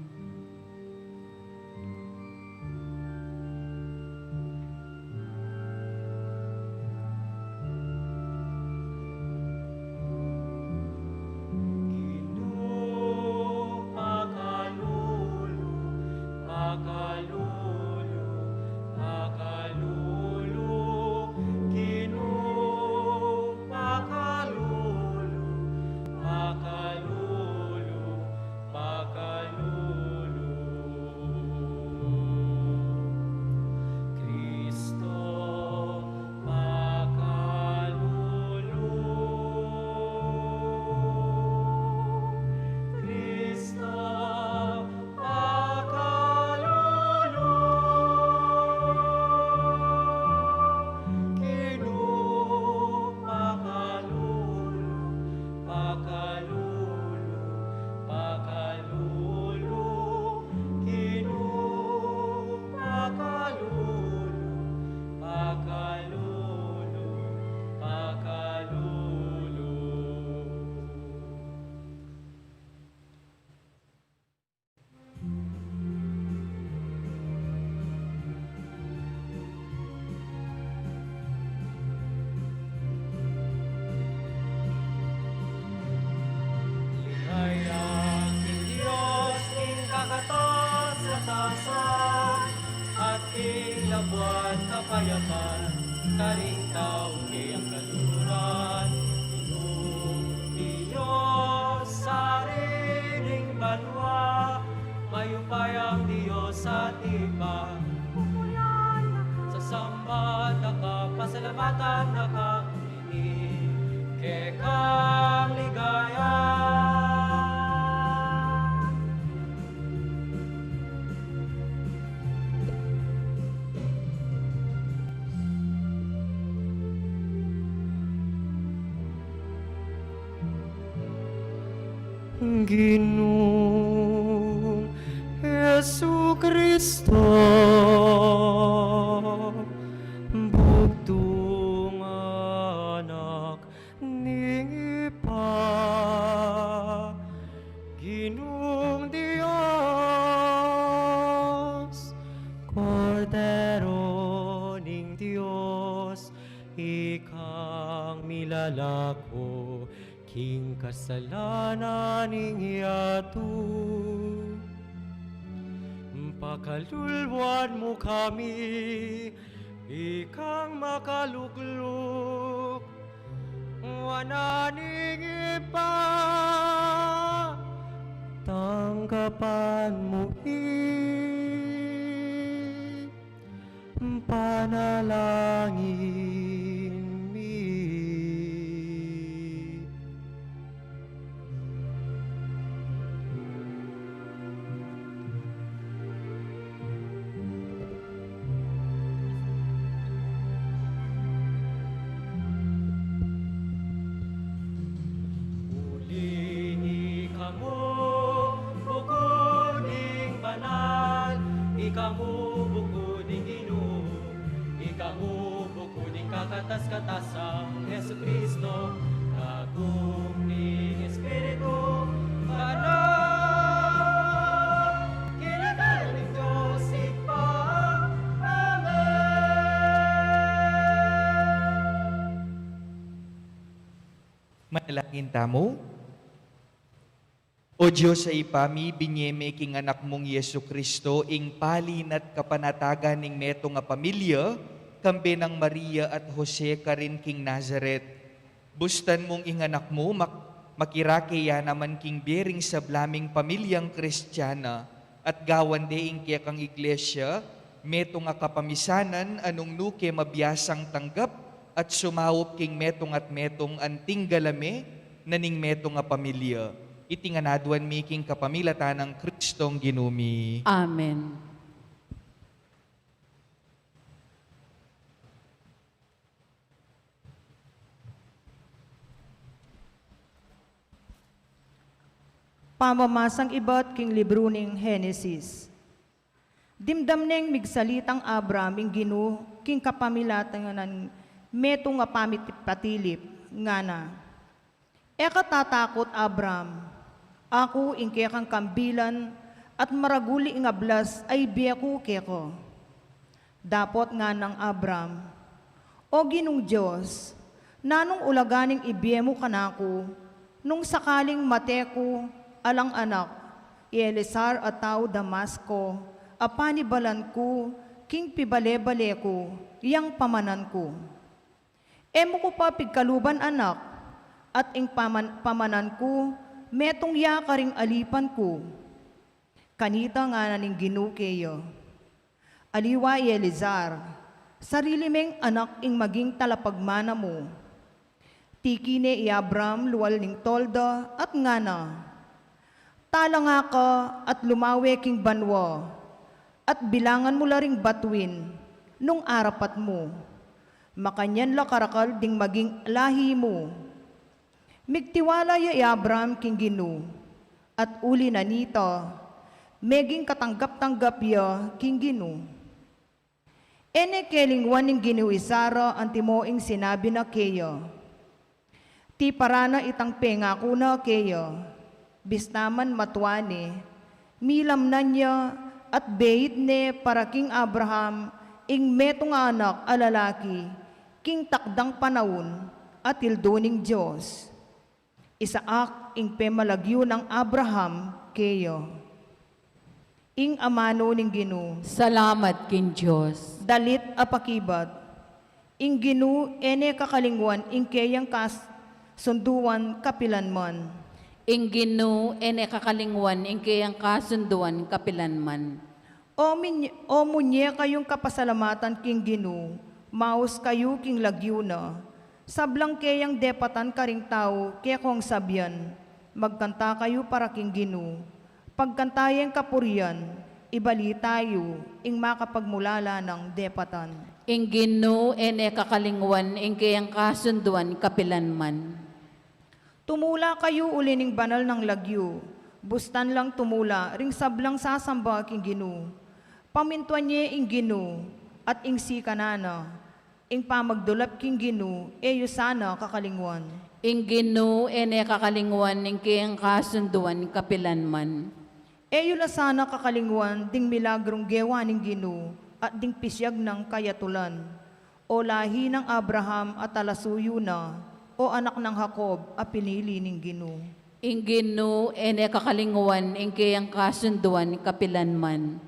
Ginu, pakalulu, pakalulu, pakalulu, Ginu, pakalulu, pakalulu, pakalulu. Kristo, pakalulu. Kristo, pakalulu. Ginu, pakalulu, pakalulu, pakalulu. Ginu, pakalulu, pakalulu, pakalulu. Ligaya king Dios king kakataas-taasan, at king labuad kapayapan, karing taung kayang kaluguran. Ginu, Dios, Ari ning banua, mayupayang Dios at Ibpa, sasamban da ka, pasalamatan da ka, ngeni kekang ligaya. Ginung Jesucristo, bugtung Anak ning Ibpa, Ginung Dios, Kordero ning Dios, ikang milalako king kasalanan ning yatu. Pakaluluan mu kami, ikang makalukluk, wanan ning Ibpa, tanggapan mu ing panalangin mi. Uling ikamu Ika mu bukud ing Ginu, ika mu bukud ing kakatas-katasang Jesucristo, kagum ning Espiritu Banal, king lagyu ning Dios Ibpa. Amen. Manalangin tamu. O Dios a Ibpa mi, binie me king Anak mung Jesucristo ing pali na't kapanatagan ning metung a pamilya, kambe nang Maria at Jose karin king Nazaret. Bustan mung ing Anak mu mak-, makirake ya naman king bie ring sabla ming pamilyang Kristiana, at gawan de ing kekang Iglesia metung a kapamisanan a nung nu ke mabiasang tanggap at sumaup king metung at metung anting galame na ning metung a pamilya. Iti ngan aduan mi king kapamilatan nang Kristong Ginu mi. Amen. Pamamasang ibat king libru ning Henesis. Dimdam neng migsalitang Abram ing Ginu king kapamilatan ning metung a pamit-, patilip, ngana, E ka tatakut, Abram, aku ing kekang kambilan at maragul ing ablas a ibie ku keka. Dapot nganang Abram, O Ginung Dios, nanung ulaga ning ibie mu kanaku, nung sakaling mate ku, alang anak, i Eleazar a tau Damasco, a panibalan ku, king pibale-bale ku, yang pamanan ku. E mu ku pa pigkaluban anak, at ing paman-, pamanan ku, metung ya karing alipan ku. Kanita ngana ning Ginu keya, Aliwa i Eleazar, sarili meng anak ing maging talapagmana mu. Tiki ne i Abram lual ning tolda at ngana, Talanga ka at lumawe king banua, at bilangan mu la ring batuin nung arapat mu. Makanyan la karakal ding maging lahi mu. Migtiwala ya i Abram king Ginu, at uli na nita, meging katanggap-tanggap ya king Ginu. E ne kelingwan ning Ginu i Sara antimo ing sinabi na keya. Tiparan na itang pengaku na keya, bista man matua ne, milamnan ya at beit ne para king Abraham ing metung a anak a lalaki, king takdang panaun a tildu ning Dios. Isaac ing pemalagyu nang Abraham keya. Ing amanu ning Ginu. Salamat king Dios. Dalit a pakibat. Ing Ginu e ne kakalingwan ing keyang kasunduan kapilanman. Ing Ginu e ne kakalingwan ing keyang kasunduan kapilanman. O min-, o munye kayung kapasalamatan king Ginu, maus kayu king lagyu na. Sablang keyang depatan karing tau kekong sabian, magkanta kayu para king Ginu. Pagkanta yeng kapurian, ibalita yu ing makapagmulala nang depatan. Ing Ginu e ne kakalingwan ing keyang kasunduan kapilanman. Tumula kayu uli ning banal nang lagyu, bustan lang tumula ring sablang sasamba king Ginu. Pamintuan ye ing Ginu at ing sikanan na, ing pamagdulap king Ginu e yu sana kakalingwan. Ing Ginu e ne kakalingwan ing keyang kasunduan kapilanman. E yu la sana kakalingwan ding milagrung gewa ning Ginu at ding pisyag nang kayatulan. O lahi nang Abraham a talasuyu na, o anak nang Jacob a pinili ning Ginu. Ing Ginu e ne kakalingwan ing keyang kasunduan kapilanman.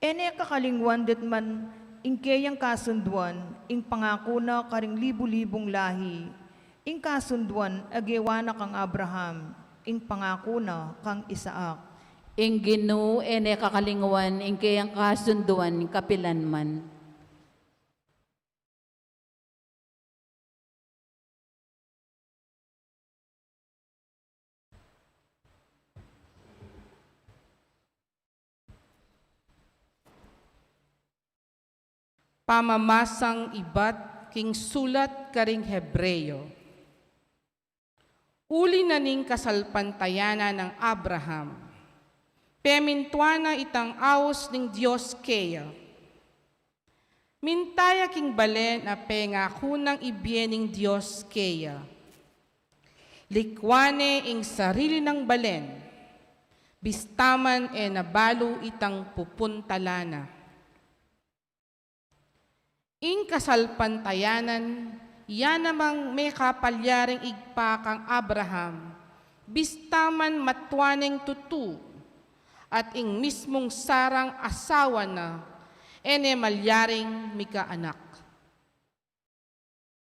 E ne kakalingwan detman ing keyang kasunduan, ing pangaku na karing libu-libung lahi, ing kasunduan a gewa na kang Abraham, ing pangaku na kang Isaac. Ing Ginu e ne kakalingwan ing keyang kasunduan kapilanman. Pamamasang ibat king sulat karing Hebreo. Uli na ning kasalpantayanan nang Abraham, Pemintuan na itang aus ning Dios keya. Minta ya king balen a pengaku nang ibie ning Dios keya. Likuan ne ing sarili nang balen, bista man e na balu itang pupuntalan na. Ing kasalpantayanan, ya namang mekapalyaring ibpa kang Abraham, bista man matua neng tutu, at ing mismung Sarang asawa na, e ne malyaring mikaanak.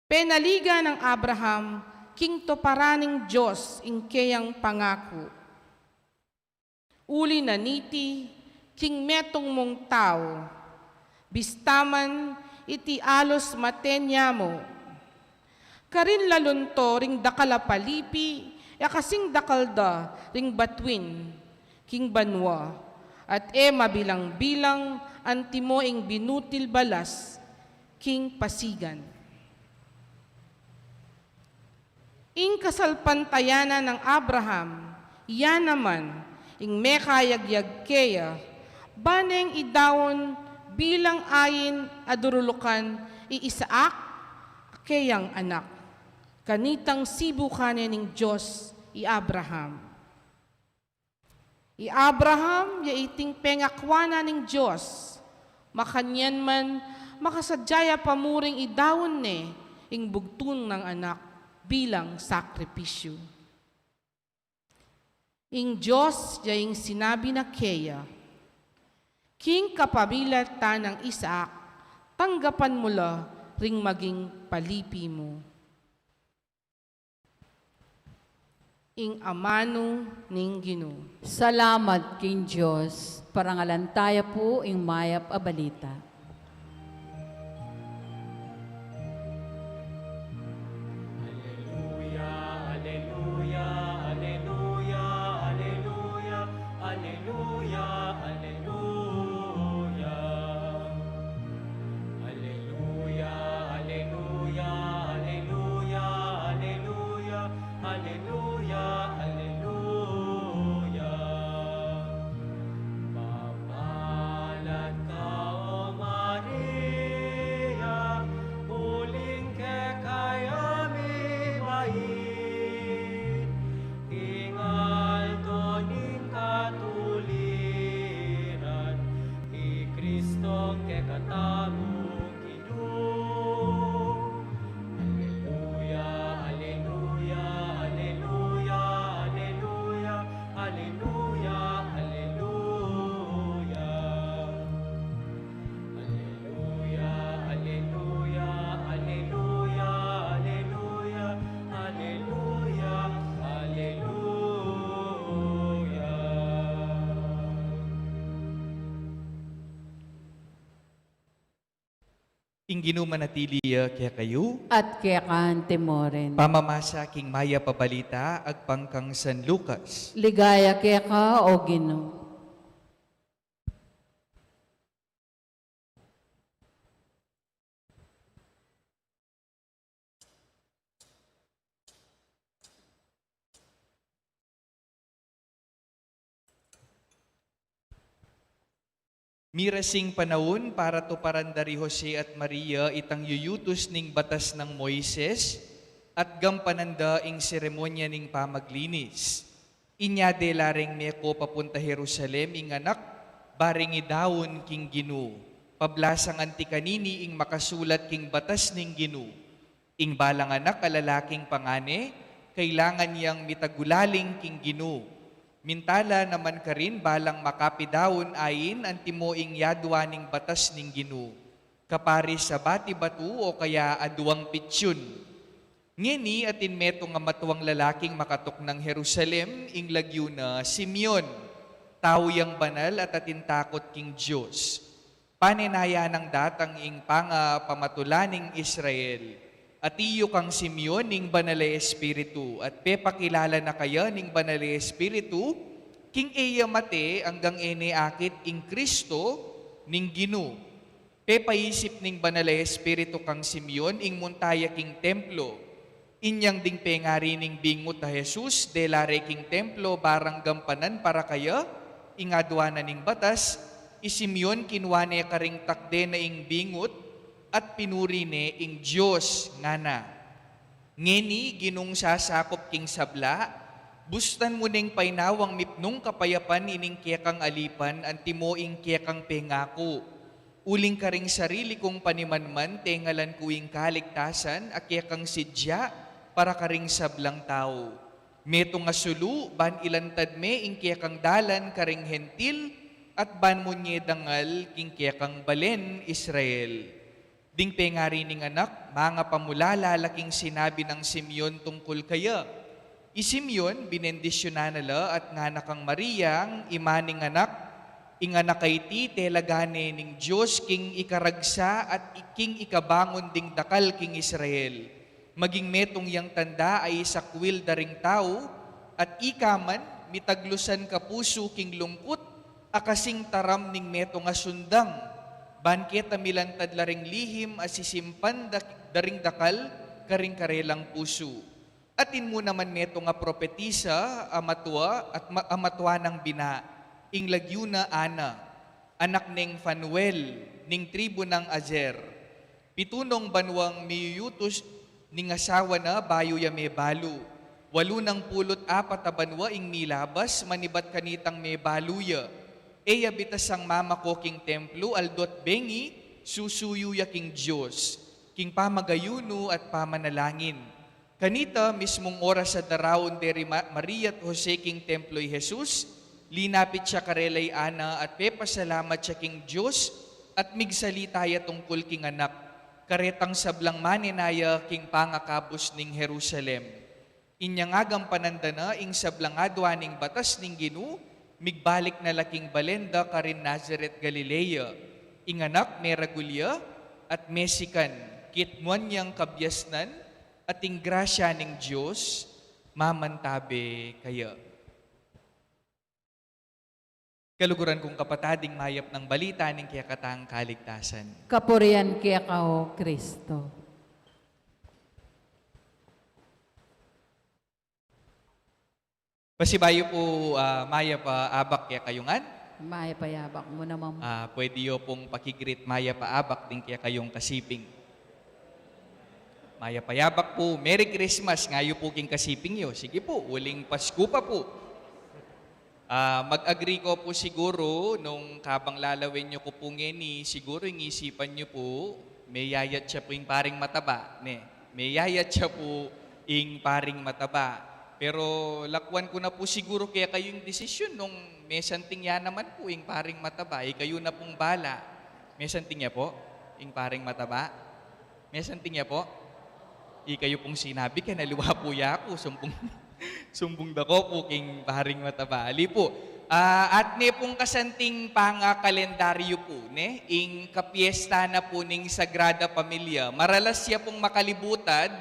Penaligan nang Abraham king tuparan ning Dios ing keyang pangaku. Uli na niti, king metung mung tau, bista man iti alus mate nia mu, karin lalunto ring dakal a palipi, e kasing dakal da ring batuin king banua, at e mabilang-bilang antimo ing binutil balas king pasigan. Ing kasalpantayanan nang Abraham, ya naman ing mekayagyag keya, ba neng idaun bilang ain a durulukan i Isaac, a keyang anak. Kanitang sibukan ne ning Dios i Abraham. I Abraham ya iting pengakuan na ning Dios, makanyan man makasadya ya pa muring idaun ne ing bugtung nang anak bilang sakripisyu. Ing Dios ya ing sinabi na keya, "King kapamilatan nang Isaac, tanggapan mu la ring maging palipi mu." Ing amanu ning Ginu. Salamat king Dios. Parangalan taya pu ing mayap a balita. Aleluya, aleluya, aleluya, aleluya, aleluya, aleluya. Aleluya, aleluya, aleluya, aleluya, aleluya, aleluya. Mapalad ka, O Maria, uling keka ya mibait ing aldo ning katuliran, i Kristong kekatamung Ginu. Aleluya, aleluya, aleluya, aleluya, aleluya, aleluya. Aleluya, aleluya, aleluya, aleluya, aleluya, aleluya. Ing Ginu manatili ya kekayu. At keka naman murin. Pamamasa king mayap a balita agpang kang San Lucas. Ligaya keka, O Ginu. Mirasing panaun para tuparan da ri Jose at Maria itang yuyutus ning batas nang Moises at gampanan da ing seremonya ning pamaglinis. Inya dela reng meko papunta Jerusalem ing anak, ba reng idaun king Ginu. Pablasang anti kanini ing makasulat king batas ning Ginu. Ing balang anak a lalaking pangane, kailangan yang mitagulaling king Ginu. Minta la naman karin balang makapidaun ain antimo ing yadua ning batas ning Ginu. Kapari sa bati batu o kaya aduang pitsun. Ngeni atin metung a matuang lalaking makatuknang Jerusalem, ing lagyu na Simeon. Tau yang banal at atin takut king Dios. Panenayan nang datang ing pangapamatulan ning Israel. Atiu kang Simeon ing Banal a Espiritu, at pepakilala na kaya ning Banal a Espiritu king e ya mate anggang e ne akit ing Kristo ning Ginu. Pepaisip ning Banal a Espiritu kang Simeon ing munta ya king templo. Inyang ding pengari ning bingut a Jesus, dela re king templo, barang gampanan para kaya, Ing adwa na ning batas, i Simeon kinwa ne karing takde na ing bingut at pinuri ne ing Dios, ngana: Ngeni, Ginung sasakup king sabla, bustan mu neng painawang mipnung kapayapan ining kekang alipan antimo ing kekang pengaku. Uling karing sarili kung panimanman, tengalan ku ing kaligtasan a kekang sidya para karing sablang tau. Metung a sulu ban ilantad me ing kekang dalan karing Hentil, at ban munye dangal king kekang balen Israel. Ding pengari ning anak, mangapamulala la king sinabi nang Simeon tungkul kaya. I Simeon, binendisyunan na la at ngana kang Mariang ima ning anak: Ing anak a iti, telagan ne ning Dios king ikaragsa at i-, king ikabangun ding dakal king Israel. Maging metung yang tanda a isakwil da ring tau, at ika man, mitaglusan ka pusu king lungkut, a kasing taram ning metung a sundang, ban keta milantad la ring lihim a sisimpan da, da ring dakal karing karelang pusu. Atin mu naman metung a propetisa a matua at ma-, a matua nang bina, ing lagyu na Ana, anak neng Fanuel, ning tribu nang Aser. Pitu nong banuang miyuyutus ning asawa na bayu ya mebalu. Walu nang pulu't apat a banua ing milabas manibat kanitang mebalu ya. E ya bitasang mamako king templo aldo't bengi, susuyu ya king Dios, king pamagayunu at pamanalangin. Kanita mismung oras a daraun de ri Ma-, Maria at Jose king templo i Jesus, linapit ya karela i Ana at pepasalamat ya king Dios, at migsalita ya tungkul king anak, karetang sablang manenaya king pangakabus ning Jerusalem. Inya ngagampanan da na ing sablang adwa ning batas ning Ginu, migbalik na la king balen da karin Nazaret, Galilea. Ing anak meragul ya, at mesikan, kitmuan yang kabiasnan, at ing grasya ning Dios mamantabe kaya. Kaluguran kung kapatad, ing mayap nang balita ning kekatang kaligtasan. Kapurian keka, O Kristo. Pasibayu pu, ah, mayap a abak kekayu ngan. Mayap a abak mu naman. Ah, pwede yu pung pakigreet mayap a abak ding kekayung kasiping. Mayap a abak pu, Merry Christmas ngayu pu king kasiping yu. Sige pu, uling Pasku pa pu. Ah, mag-agree ko pu siguru nung kabang lalawen yu ku pu ngeni, siguru ing isipan yu pu, meyayat ya pu ing paring mataba, ne? Meyayat ya pu ing paring mataba. Pero lakwan ku na pu siguru kekayu ing desisyun nung mesanting ya naman pu ing paring mataba. Ikayu na pung bala. Mesanting ya pu ing paring mataba? Mesanting ya pu? Ikayu pung sinabi, kaya aliwa pu yaku, sumbung, sumbung da ko pu king paring mataba. Ali pu, ah, at ne pung kasanting pangakalendaryu pu, ne? Ing kapiesta na pu ning Sagrada Familia, maralas ya pung makalibutad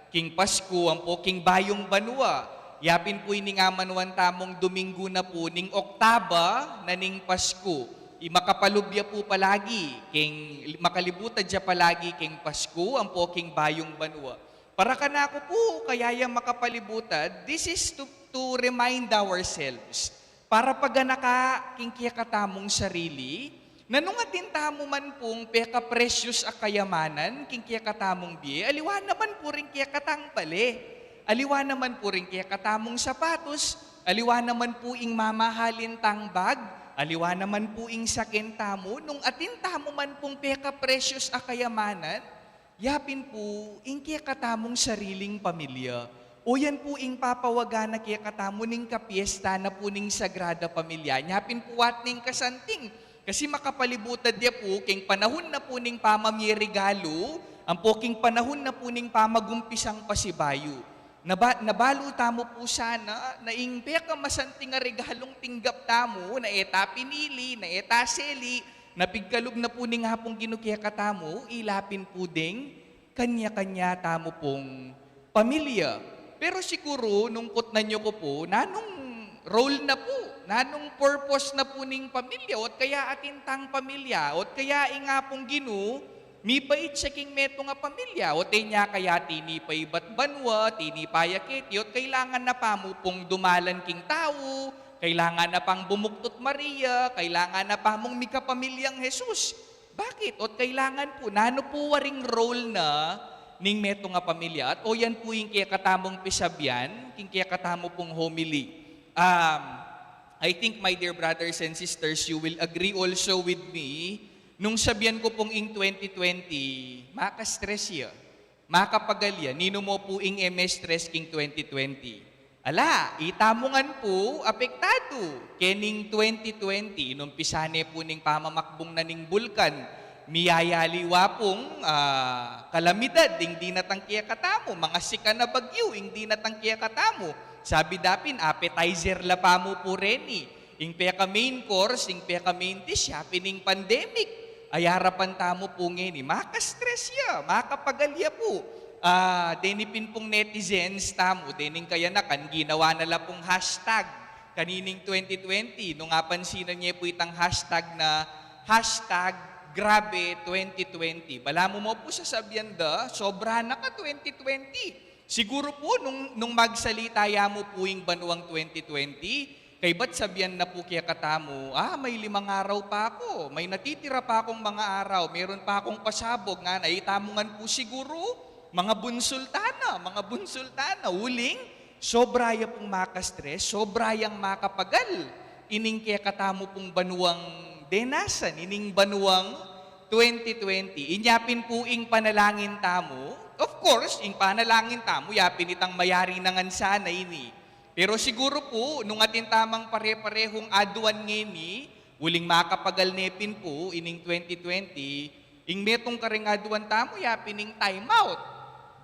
king Pasku ampo king Bayung Banua. Ya pin pu ining amanuan tamung Dominggu na pu ning oktaba na ning Pasku. I makapalub ya pu palagi king, makalibutad ya palagi king Pasku ampo king Bayung Banua. Para kanaku pu, kaya ya makapalibutad, this is to, to remind ourselves. Para paganaka king kekatamung sarili, na nung atin tamu man pung pekaprecious a kayamanan king kekatamung bie, aliwa naman pu ring kekatang bale, aliwa naman pu ring kekatamung sapatos, aliwa naman pu ing mamahalin tang bag, aliwa naman pu ing saken tamu, nung atin tamu man pung pekaprecious a kayamanan, ya pin pu ing kekatamung sariling pamilya. O yan pu ing papawaga na kekatamu ning kapiesta na pu ning Sagrada Familia. Nya pin pu at ning kasanting. Kasi makapalibutad ya pu king panahun na pu ning pamamie regalu, ampo king panahun na pu ning pamagumpisang pasibayu. Naba-, nabalu tamu pu sana na ing pekamasanting a regalung tinggap tamu, na e ta pinili, na e ta seli, na pigkalub na pu ning Apung Ginu kekatamu, ila pin pu ding kanya-kanya tamu pung pamilya. Pero siguru, nung kutnan yu ku pu, nanung role na pu, nanung purpose na pu ning pamilya, ot kaya atin tang pamilya, ot kaya ing Apung Ginu, mibait ya king metung a pamilya, ot e nya kaya tinipa ibat banua, tinipa ya keti, ot kailangan na pa mu pung dumalan king tau, Kailangan na pang bumuktut Maria, kailangan na pa mung mikapamilyang Jesus. Bakit? O't kailangan pu, nanu pu waring role na ning metung a pamilya? At o yan pu ing kekatamung pisabian king kekatamu pung homily. Um, I think, my dear brothers and sisters, you will agree also with me, nung sabian ku pung ing twenty twenty, maka-stress ya, makapagal ya. Ninu mu pu ing e me-stress king twenty twenty? Ala, itamu ngan pu apektadu kening twenty twenty. Inumpisa ne pu ning pamamakbung na ning bulkan, miyayaliwa pung, ah, kalamidad ding dinatang kekatamu, mga sikan a bagyu ing dinatang kekatamu. Sabi da pin, appetizer la pa mu pu reni. Ing peka-main course, ing peka-main dish, ya pin ing pandemic. Ayarapan tamu pu ngeni, maka-stress ya, makapagal ya pu. Ah, deni pin pung netizens tamu, dening kayanakan, ginawa na la pung hashtag kanining twenty twenty. Nung apansinan ye pu itang hashtag na hashtag grabe twenty twenty, balamu mu pu sasabian da, sobra na ka twenty twenty. Siguru pu, nung, nung magsalita ya mu pu ing banuang twenty twenty, kaybat sabian na pu kekatamu, "Ah, may limang araw pa ku, may natitira pa kung mga araw, meron pa kung pasabog," ngana. Itamu ngan pu siguru, mga bunsultana, mga bunsultana. Uling, sobra ya pung maka-stress, sobra yang makapagal ining kekatamu pung banuang denasan, ining banuang twenty twenty. Inya pin pu ing panalangin tamu. Of course, ing panalangin tamu, ya pin itang mayari na ngan sana ini. Pero siguru pu, nung atin tamang pare-parehung aduan ngeni, uling makapagal ne pin pu ining twenty twenty, ing metung karing aduan tamu, ya pin ing time out,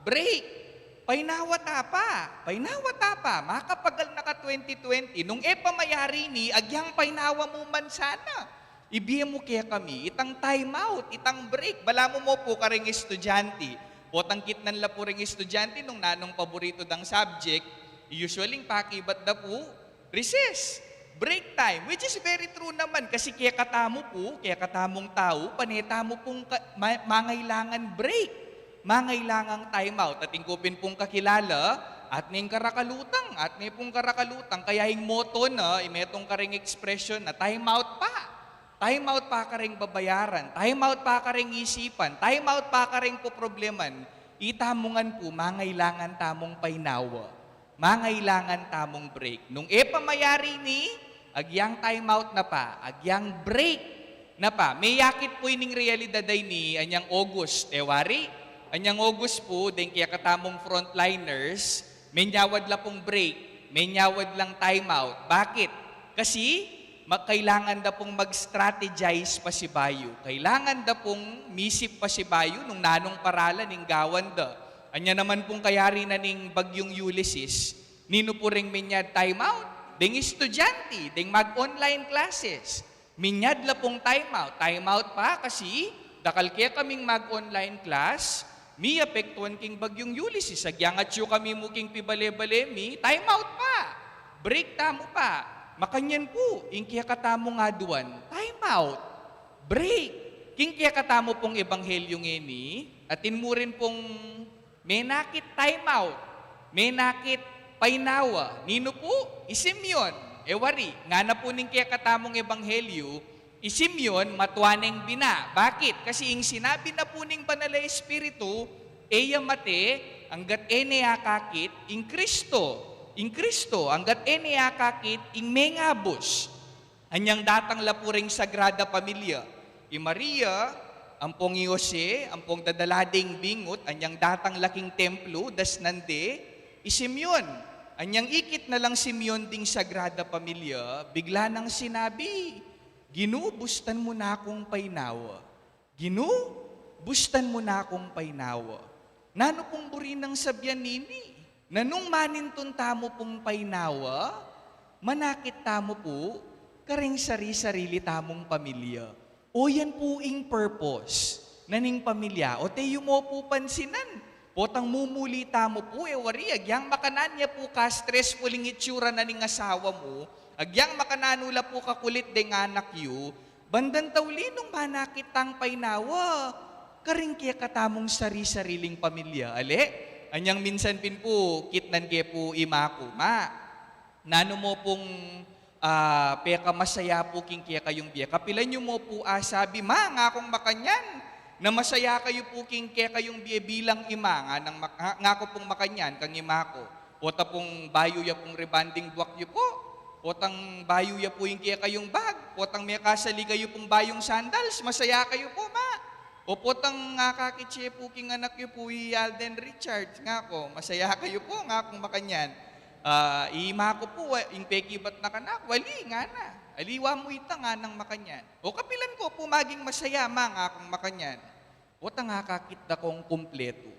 break. Painawa ta pa, painawa ta pa, makapagal na ka twenty twenty. Nung e pa mayari ini, agyang painawa mu man sana. Ibie mu kekami itang time out, itang break. Balamu mu pu karing estudyante. Potang kitnan la pu ring estudyante nung nanung paborito dang subject, usually ing pakibat da pu, recess, break time, which is very true naman, kasi kekatamu pu, kekatamung tau, pane tamu pung ka-, ma-, mangailangan break, mangailangang time out. Atin ku pin pung kakilala, atne ing karakalutang, atne pung karakalutang, kaya ing motto na, ing metung karing expression na, "Time out pa." Time out pa karing babayaran, time out pa karing isipan, time out pa karing poprobleman. Itamu ngan pu, mangailangan tamung painawa. Mangailangan tamung break. Nung e pa mayari ini, agyang time out na pa, agyang break na pa. Meyakit pu ining realidad a ini anyang August, e wari? Anyang August pu, deng kekatamung frontliners, menyawad la pung break, menyawad lang time out. Bakit? Kasi, ma-, kailangan da pung mag-strategize pasibayu. Kailangan da pung misip pasibayu nung nanung paralan ing gawan da. Anya naman pung kayari na ning Bagyung Ulysses, ninu pu ring minyad time out? Deng estudyante, deng mag-online classes. Minyad la pung time out. Time out pa kasi dakal kekaming mag-online class, miapektuan king Bagyung Ulysses. Agyang atyu kami mu king pibale-bale mi, time out pa. Break tamu pa. Makanyan pu ing kekatamung aduan, time out, break. King kekatamu pung ebanghelyu ngeni, atin mu rin pung menakit, time out. Menakit, painawa. Ninu pu? I Simeon. E wari, ngana pu ning kekatamung ebanghelyu, i Simeon matua neng bina. Bakit? Kasi ing sinabi na pu ning Banal a Espiritu, e ya mate anggat e ne akakit ing Kristo. Ing Kristo, anggat e ne akakit ing mengabus. Anyang datang la pu ring Sagrada Familia, i Maria, ampong i Jose, ampong dadala deng bingut, anyang datang la king templo, dasnan de, i Simeon. Anyang ikit na lang Simeon ding Sagrada Familia, bigla nang sinabi, "Ginu, bustan mu na kung painawa. Ginu, bustan mu na kung painawa." Nanu pung buri nang sabian nini? Nanung manintun tamu pung painawa, manakit tamu pu karing sari-sarili tamung pamilya. O yan pu ing purpose na ning pamilya. O te yu mu pu pansinan, potang mumuli tamu pu, e wari, agyang makananu ya pu ka-stressful ing itsura na ning asawa mu, agyang makananu la pu kakulit deng anak yu, bandang tauli nung manakit tang painawa karing kekatamung sari-sariling pamilya. Ale, anyang minsan pin pu, kitnan ke pu i ma ku, "Ma, nanu mu pung ah, pekamasaya pu king kekayung bie. Kapilan yu mu pu asabi, "Ma, ngakung makanyan, na masaya kayu pu king kekayung bie bilang ima." Nganang mak-, nga-, ngaku pung makanyan kang ima ku. Pota pung bayu ya pung rebonding buak yu pu. Potang bayu ya pu ing kekayung bag. Potang mekasali kayu pung bayung sandals. Masaya kayu pu, ma. O potang akakit ye pu king anak yu pu i Alden Richards, ngaku, masaya kayu pu, ngakung makanyan. Ah, i ima ku pu, eh, ing pekibat na kanaku, ali, ngana. Aliwa mu ita, nganang makanyan. O kapilan ku pu maging masaya, ma, ngakung makanyan. Potang akakit da kung kumpletu.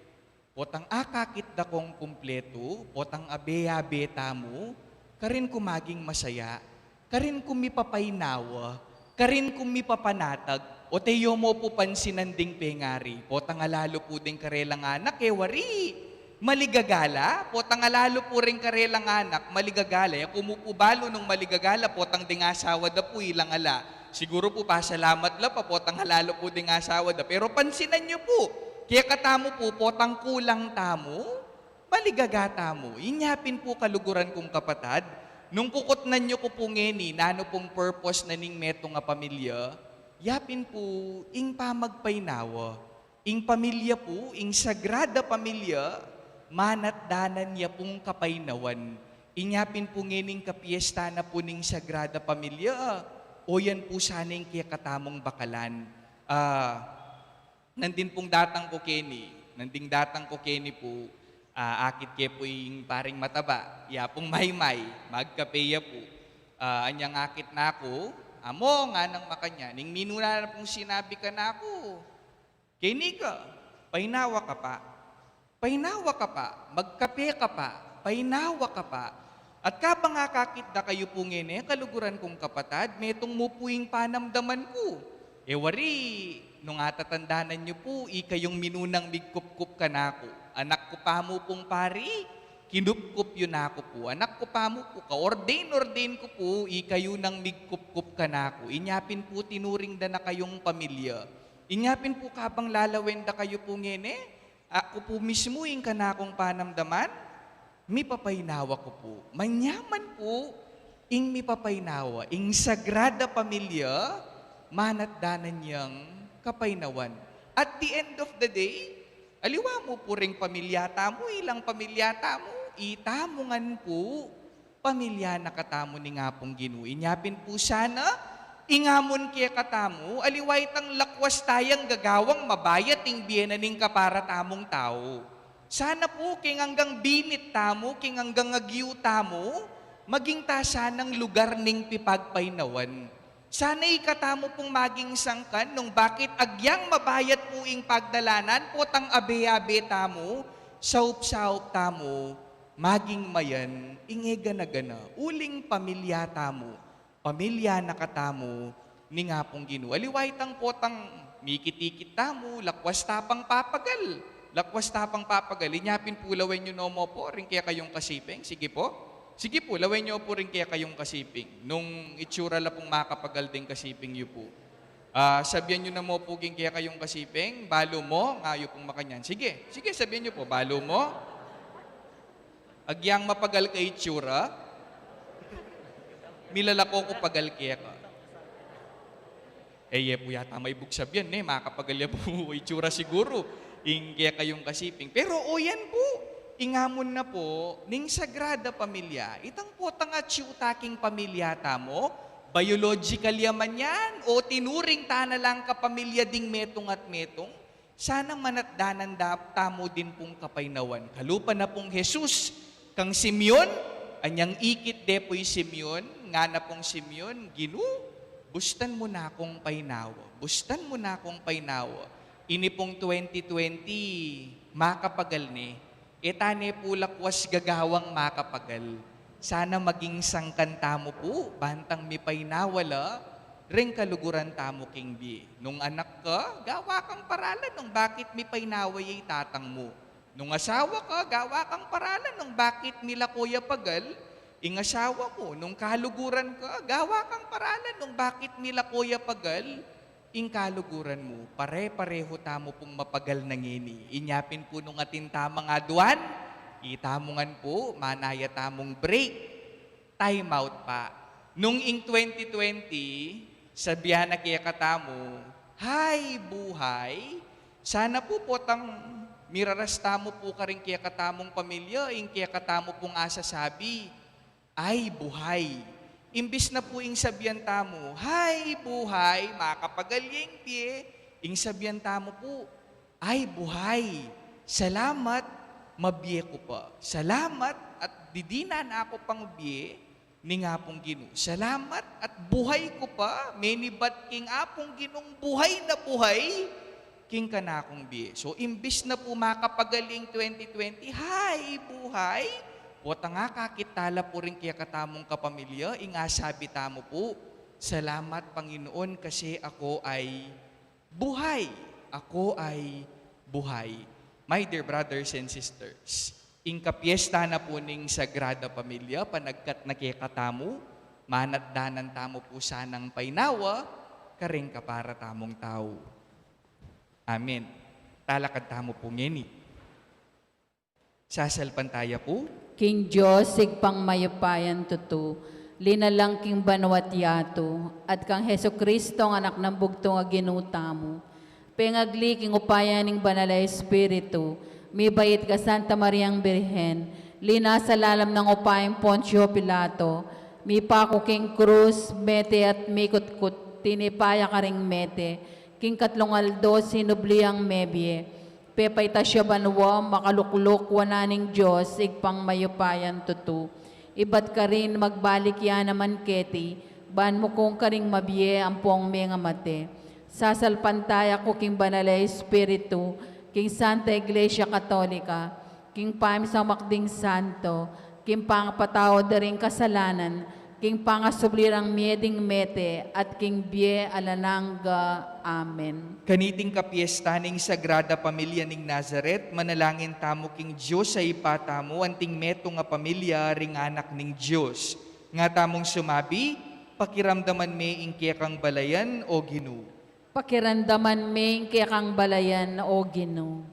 Potang akakit da kung kumpletu, potang abe-abe tamu, karin ku maging masaya, karin ku mipapainawa, karin ku mipapanatag, o teyo mu pu pansinan ding pengari, potang alalu pu ding karelang anak, e wari, maligagala, potang alalu pu ring karelang anak, maligagala, e ku mu pu balu nung maligagala, potang ding asawa da pu ilang ala. Siguru pu pasalamat la pa, potang alalu pu ding asawa da. Pero pansinan yu pu, kekatamu pu, potang kulang tamu, maligaga tamu. Inya pin pu kaluguran kung kapatad, nung kukutnan yu ku pu ngeni, nanu pung purpose na ning metung a pamilya, ya pin pu ing pamagpainawa. Ing pamilya pu, ing sagrada pamilya, manatdanan ya pung kapainawan. Inya pin pu ngening kapiesta na pu ning sagrada pamilya, o yan pu sana ing kekatamung bakalan. Ah, nandin pung datang ku keni, nanding datang ku keni pu, ah, akit ke pu ing paring mataba, ya pung maymay, magkape ya pu. Ah, anyang akit na ku, amo, nganang makanyan, ning minuna na pung sinabi kanaku, "Keni ka, painawa ka pa. Painawa ka pa, magkape ka pa, painawa ka pa." At kabang akakit da kayu pu ngeni, kaluguran kung kapatad, metung mu pu ing panamdaman ku. E wari, nung atatandanan yu pu, ikayung minunang migkupkup kanaku. Anak ku pa mu pung pari, kinupkup yu na ku pu. Anak ku pa mu pu, ka-ordain-ordain ku pu, ikayu nang migkupkup kanaku. Inya pin pu tinuring da na kayung pamilya. Inya pin pu kabang lalawen da kayu pu ngeni, aku pu mismu ing kanakung panamdaman, mipapainawa ku pu. Manyaman pu ing mipapainawa, ing sagrada pamilya, manatdanan yang kapainawan. At the end of the day, aliwa mu pu ring pamilya tamu, ilang pamilya tamu, itamu ngan pu, pamilya na katamu ning Apung Ginu. Inya pin pu sana, ing amun kekatamu, aliwa itang lakwas tayang gagawang mabayat ing bie na ning kapara tamung tau. Sana pu, king anggang binit tamu, king anggang agyu tamu, maging ta sanang lugar ning pipagpainawan. Sana ikatamu pung maging sangkan nung bakit agyang mabayat pu ing pagdalanan, potang abe-abe tamu, saup-saup tamu, maging mayan, ing e gana-gana, uling pamilya tamu, pamilya na katamu ning Apung Ginu. Aliwa itang potang mikit-ikit tamu, lakwas ta pang papagal. Lakwas ta pang papagal. Inya pin pu lawen yu no mu pu ring kekayung kasiping. Sige pu. Sige pu, lawen yu pu ring kekayung kasiping. Nung itsura la pung makapagal ding kasiping yu pu. Ah, sabian yu na mu pu king kekayung kasiping, "Balu mu," nga yu pung makanyan. Sige, sige, sabian yu pu, "Balu mu." Agyang mapagal ka itsura, milalako ku pagal keka. E ye pu yata maibug sabian, ne, makapagal ya pu itsura siguru ing kekayung kasiping. Pero o yan pu, ing amun na pu ning sagrada pamilya, itang potang atyu ta king pamilya tamu, biological ya man yan, o tinuring ta na lang kapamilya ding metung at metung, sana manatdanan da tamu din pung kapainawan. Kalupa na pung Jesus kang Simeon, anyang ikit de pu i Simeon, ngana pung Simeon, "Ginu, bustan mu na kung painawa, bustan mu na kung painawa." Ini pung twenty twenty, makapagal ne. E ta ne pu lakwas gagawang makapagal. Sana maging sangkan tamu pu, bantang mipainawa la ring kaluguran tamu king bie. Nung anak ka, gawa kang paralan nung bakit mipainawa ya i tatang mu. Nung asawa ka, gawa kang paralan nung bakit milako ya pagal ing asawa mu. Nung kaluguran ka, gawa kang paralan nung bakit milako ya pagal ing kaluguran mu. Pare-pareho tamu pung mapagal na ngeni. Inya pin pu nung atin tamang aduan, itamu ngan pu, manaya tamung break. Time out pa. Nung ing twenty twenty, sabian na kekatamu, "Hay, buhay!" Sana pu potang miraras tamu pu karing kekatamung pamilya, ing kekatamu pung asasabi, "Ay, buhay!" Imbis na pu ing sabian tamu, "Hay, buhay, makapagal ya ing bie," ing sabian tamu pu, "Ay, buhay! Salamat, mabie ku pa. Salamat at didinan aku pang bie ning Apung Ginu. Salamat at buhay ku pa, menibat king Apung Ginung buhay na buhay king kanakung bie." So, imbis na pu makapagal ing twenty twenty, "Hay, buhay!" Potang akakit tala pu ring kekatamung kapamilya, ing asabi tamu pu, "Salamat, Panginoon, kasi ako ay buhay. Ako ay buhay." My dear brothers and sisters, ing kapiesta na pu ning Sagrada Familia, panagkat na kekatamu, manatdanan tamu pu sanang painawa karing kapara tamung tau. Amen. Talakad tamu pu ngeni. Sasalpantaya pu. King Dios, Ibpang mayupayang tutu, linalang king banua't yatu, at kang Jesucristo, Anak nang bugtung a Ginu tamu, pengagli king upaya ning Banal a Espiritu, mibait ka Santa Mariang Birhen, linasa lalam nang upayang Poncio Pilato, mipaku king krus, mete at mikutkut, tinipa ya karing mete, king katlung aldo sinubli yang mebie, pepaitas ya banua, makalukluk wanan ning Dios, Ibpang mayupayang tutu. Ibat karin magbalik ya naman keti, ban mukung karing mabie ampong mengamate. Sasalpantaya ku king Banal a Espiritu, king Santa Iglesia Katolika, king pamisamak ding santo, king pangapatawad da ring kasalanan, king pangasubli rang mie ding mete, at king bie alang angga. Amen. Kaniting kapiesta ning Sagrada Pamilya ning Nazaret, manalangin tamu king Dios a Ibpa tamu, anting metung a pamilya ring anak ning Dios. Nga tamung sumabi, "Pakiramdaman me ing kekang balayan, O Ginu." Pakiramdaman me ing kekang balayan, O Ginu.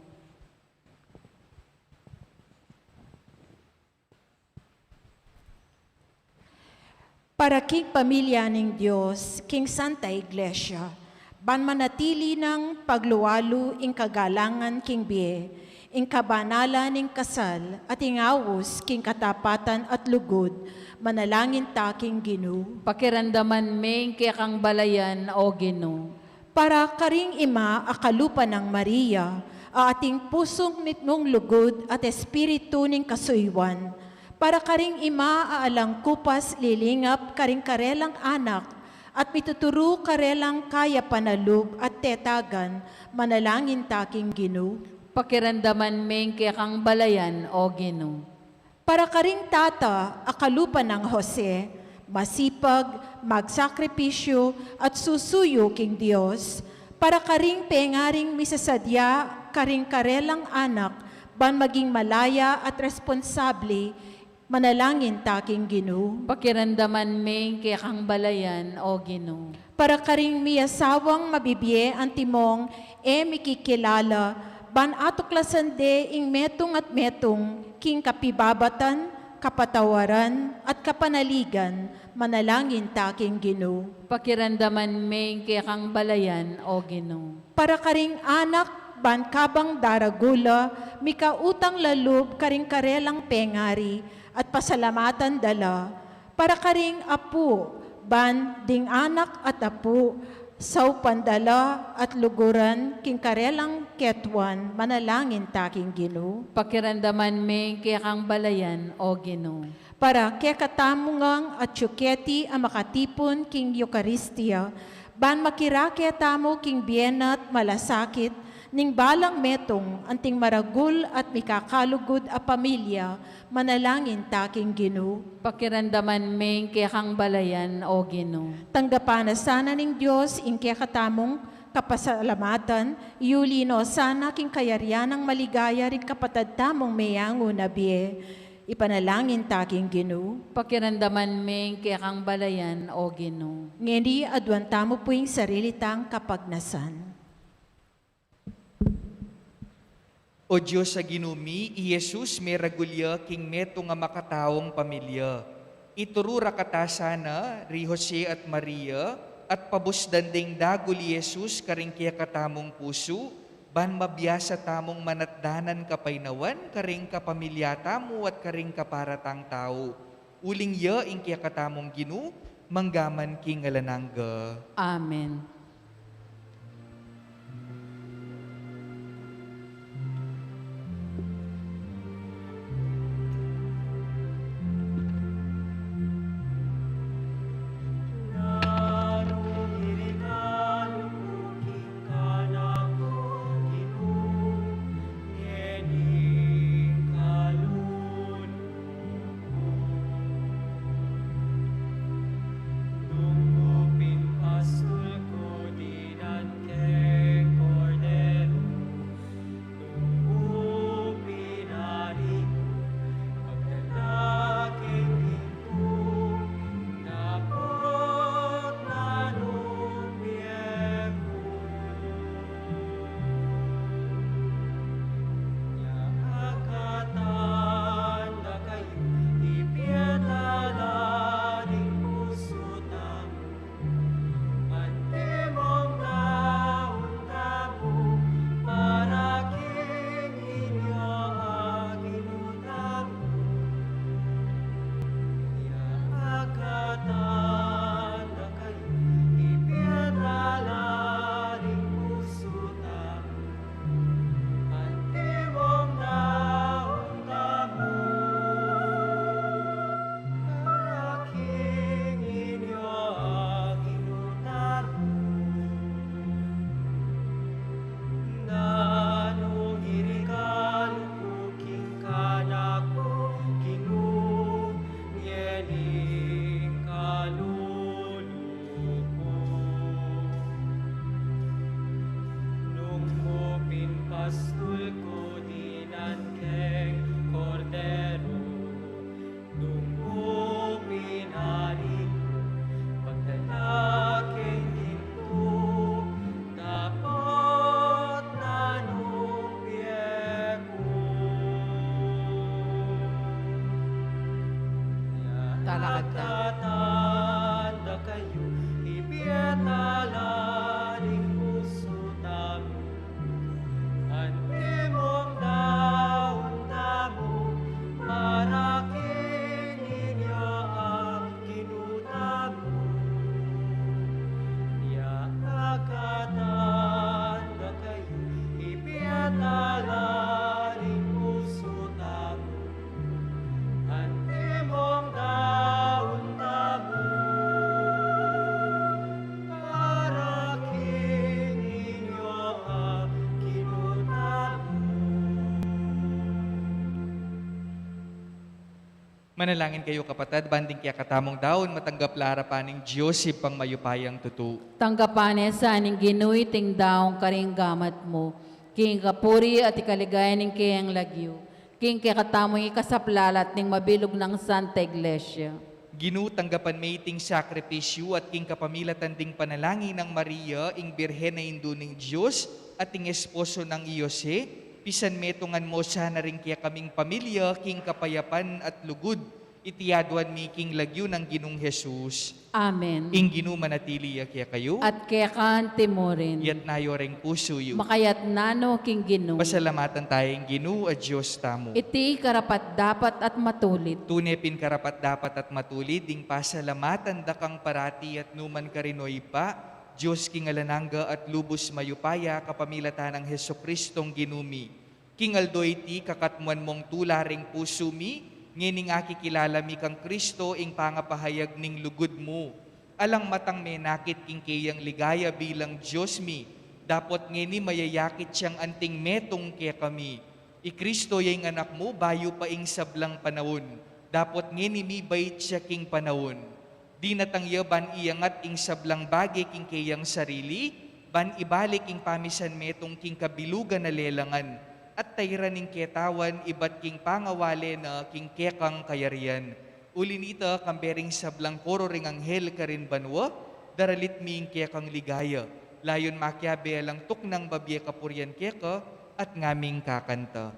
Para king pamilya ning Dios, king Santa Iglesia, ban manatili nang paglualu ing kagalangan king bie, ing kabanalan ning kasal, at ing aus king katapatan at lugud, manalangin ta king Ginu. Pakiramdaman me ing kekang balayan, O Ginu. Para karing ima a kalupa nang Maria, a ating pusung mitmung lugud at espiritu ning kasuyuan. Para karing ima a alang kupas lilingap karing karelang anak, at mituturu karelang kayapan a lub at tetagan, manalangin ta king Ginu. Pakiramdaman me ing kekang balayan, O Ginu. Para karing tata a kalupa nang Jose, masipag, magsakripisyu, at susuyu king Dios, para karing pengaring misasadya karing karelang anak, ban maging malaya at responsable, manalangin ta king Ginu. Pakiramdaman me ing kekang balayan, O Ginu. Para karing miasawang mabibie antimong e mikikilala, ban atuklasan de ing metung at metung king kapibabatan, kapatawaran, at kapanaligan, manalangin ta king Ginu. Pakiramdaman me ing kekang balayan, O Ginu. Para karing anak, ban kabang daragul la, mikautang la lub karing karelang pengari, at pasalamatan da la. Para karing apu, ban ding anak at apu, saupan da la at luguran king karelang ketuan, manalangin ta king Ginu. Pakiramdaman me ing kekang balayan, O Ginu. Para kekatamu ngan atyu keti a makatipun king Eukaristia, ban makirake tamu king bie na't malasakit ning balang metung anting maragul at mikakalugud a pamilya, manalangin ta king Ginu. Pakiramdaman me ing kekang balayan, O Ginu. Tanggapan na sana ning Dios ing kekatamung kapasalamatan, iuli no sana king kayarian nang maligaya ring kapatad tamung meyangu na bie. Ipanalangin ta king Ginu. Pakiramdaman me ing kekang balayan, O Ginu. Ngeni aduan tamu pu ing sarili tang kapagnasan. O Dios a Ginu mi, i Jesus meragul ya king metung a makataung pamilya. Ituru ra kata sana ri Jose at Maria, at pabusdan ding dagul i Jesus karing kekatamung pusu, ban mabiasa tamung manatdanan kapaynawan karing kapamilya tamu at karing kaparatang tau. Uling ya ing kekatamung Ginu, manggaman king alang angga. Amen. Nung mupin pastul ku dinan keng Kordero, nung mupin ari ku, pagdala keng gintu, dapot na nung bie ku. Nya agkatan da kayu, ipiatala ring pusu tamu, antimong daun tamu, para king inyo a Ginu tamu. Nya agkatan da kayu, ipiatala ring pusu tamu, antimong daun tamu, para king inyo a Ginu tamu. Nanu ing regalo ku king kanaku, Ginu, ngening kalulu ku. Nung mupin pastul ku dinan keng Kordero, nung mupin ari ku, pagdala keng gintu, dapot na nung bie ku. Talakad ta. Agkatan da kayu, ipiatala ring pusu tamu, antimong daun tamu, para king inyo a Ginu tamu. Nya agkatan da kayu, ipiatala ring pusu tamu, antimong daun tamu, para king inyo a Ginu tamu. Manalangin kayu, kapatad, ban ding kekatamung daun matanggap la arapan ning Dios Ibpang mayupayang tutu. Tanggapan ne sa ning Ginu iting daun karing gamat mu, king kapurian at ikaligaya ning keyang lagyu, king kekatamung ikasaplalat ning mabilug nang Santa Iglesia. Ginu, tanggapan me iting sakripisyu at king kapamilatan ding panalangin nang Maria, ing Birhen a Indu ning Dios, at ing esposo nang i Jose, pisan metungan mo sana ring kekaming pamilya king kapayapan at lugud, iti aduan mi king lagyu nang Ginung Jesus. Amen. Ing Ginu manatili ya kekayu. At keka anti mu rin. Iyatas yu ring pusu yu. Makayatas no king Ginu. Pasalamatan taya ing Ginu a Dios tamu. Iti karapat-dapat at matulid. Tune pin karapat-dapat at matulid ing pasalamatan da kang parati at nukarin man, o Ibpa, Dios king alang angga at lubus mayupaya, kapamilatan nang Jesucristong Ginu mi. King aldo iti, kakatmuan mung tula ring pusu mi, ngening akikilala mi kang Kristo ing pangapahayag ning lugud mu. Alang matang menakit king keyang ligaya bilang Dios mi, dapot ngeni mayayakit yang anting metung kekami. I Kristo ya ing Anak mu, bayu pa ing sablang panaun, dapot ngeni mibait ya king panaun. Dinatang ya ban iangat ing sablang bage king keyang sarili, ban ibalik ing pamisan metung king kabilugan a lelangan, at tairan ing ketawan ibat king pangawale na king kekang kayarian. Uli nita, kambe ring sablang koro ring anghel karin banua, daralit mi ing kekang ligaya, layun makiabe alang tuknang babie kapurian keka, at ngaming kakanta.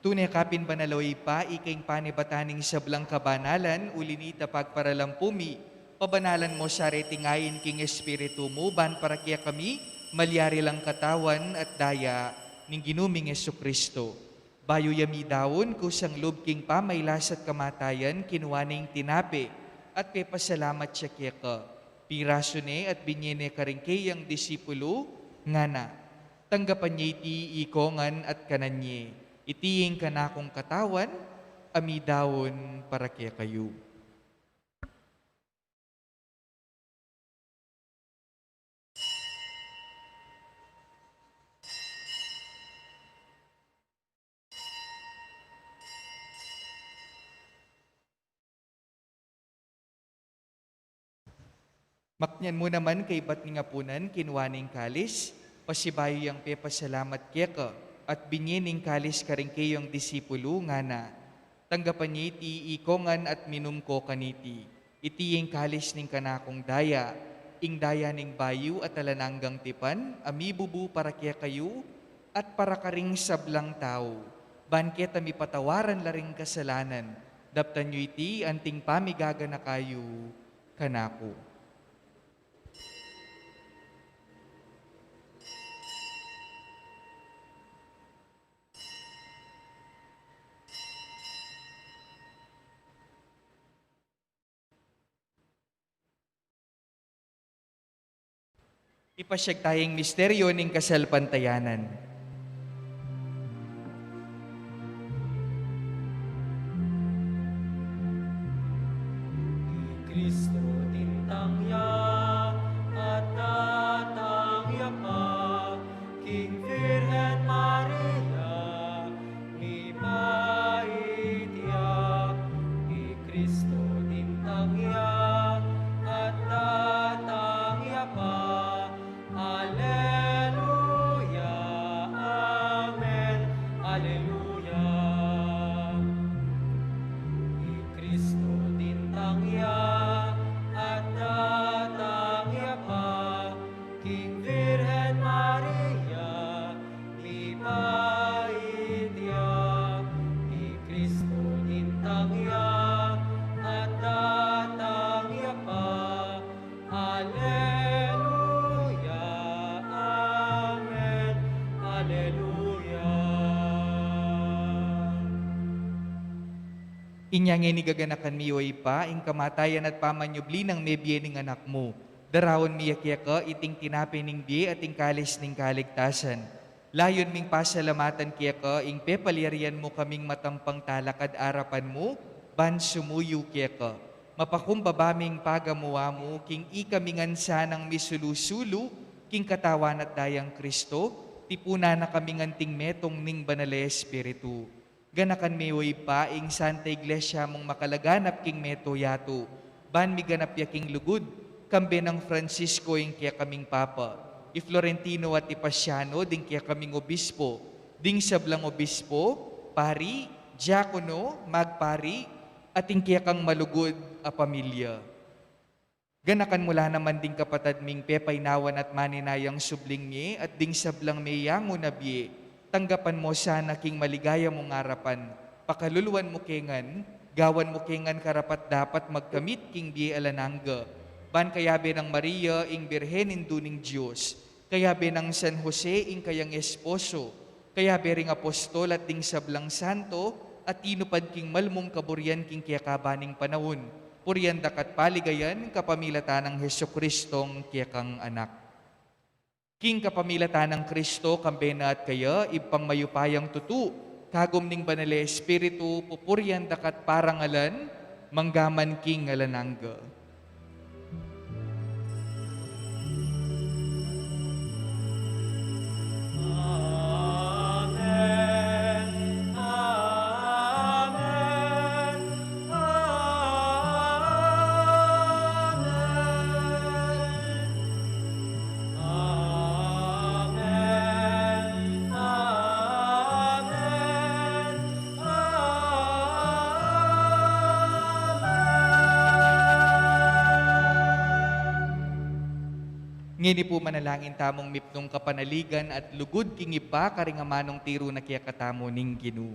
Tune ka pin banal, o Ibpa, ika ing panibatan ning sablang kabanalan, uli na nita pagparalampu mi, pabanalan mu sa reting ain king Espiritu mu, ban para kekami, malyari lang katawan at daya ning Ginu ming Jesucristo. Bayu ya midaun, kusang lub king pamailas at kamatayan, kinua ne ing tinape, at pepasalamat ya keka. Pirasu ne at binye ne karing keyang disipulu, ngana: Tanggapan ye iti ikongan at kanan ye. Iti ing kanakung katawan, a midaun para kekayu. Makanyan mu naman kaybat ning apunan, kinua ne ing kalis, pasibayu yang pepasalamat keka, at binye ne ing kalis karing keyang disipulu, ngana: Tanggapan ye iti ikongan at minum ko kaniti. Iti ing kalis ning kanakung daya, ing daya ning bayu at alang anggang tipan, a mibubu para kekayu at para karing sablang tau, ban keta mipatawaran la ring kasalanan. Daptan yu iti anting pamigaganaka yu kanaku. Ipasyag taya ing misteryo ning kasalpantayanan. I Kristo dintang ya at datang ya pa, king Virgen Maria mipait ya. I Kristo dintang ya at datang ya pa. Aleluya, amen, aleluya. I Kristo dintang ya at datang ya pa, king Virgen Maria mipait ya. I Kristo dintang ya at datang ya pa. Aleluya, amen, aleluya. Inya ngeni gaganakan mi, o Ibpa, ing kamatayan at pamanyubli nang mebie ning Anak mu. Daraun mi ya keka iting tinape ning bie at ing kalis ning kaligtasan. Layun ming pasalamatan keka ing pepalyarian mu kaming matampang talakad arapan mu, ban sumuyu keka. Mapakumbaba ming pagamu-amu king ikami ngan sanang misulu-sulu king katawan at dayang Kristo, tipunan na kaming anting metung ning Banal a Espiritu. Ganakan me, o Ibpa, ing Santa Iglesia mung makalaganap king meto yatu, ban miganap ya king lugud, kambe nang Francisco ing kekaming Papa, i Florentino at i Pasiano ding kekaming obispo, ding sablang obispo, pari, diakono, magpari, at ing kekang malugud a pamilya. Ganakan mu la naman ding kapatad ming pepainawan at maninayang subling mie, at ding sablang meyangu na bie, tanggapan mu sana king maligaya mung arapan, pakaluluan mu ke ngan, gawan mu ke ngan karapat-dapat magkamit king bie alang angga, ban kayabe nang Maria ing Birhen Indu ning Dios, kayabe nang San Jose ing kayang esposo, kayabe ring apostol at ding sablang santo, a tinupad king malmung kaburian king kekaban ning panaun, purian daka at paligayan kapamilatan nang Jesucristong kekang Anak. King kapamilatan nang Kristo, kambe na at kaya, Ibpang mayupayang tutu, kagum ning Banal a Espiritu, pupurian daka at parangalan, mangga man king alang angga. Ngeni pu manalangin tamung mipnung kapanaligan at lugud king Ibpa karing amanung tiru na kekatamu ning Ginu.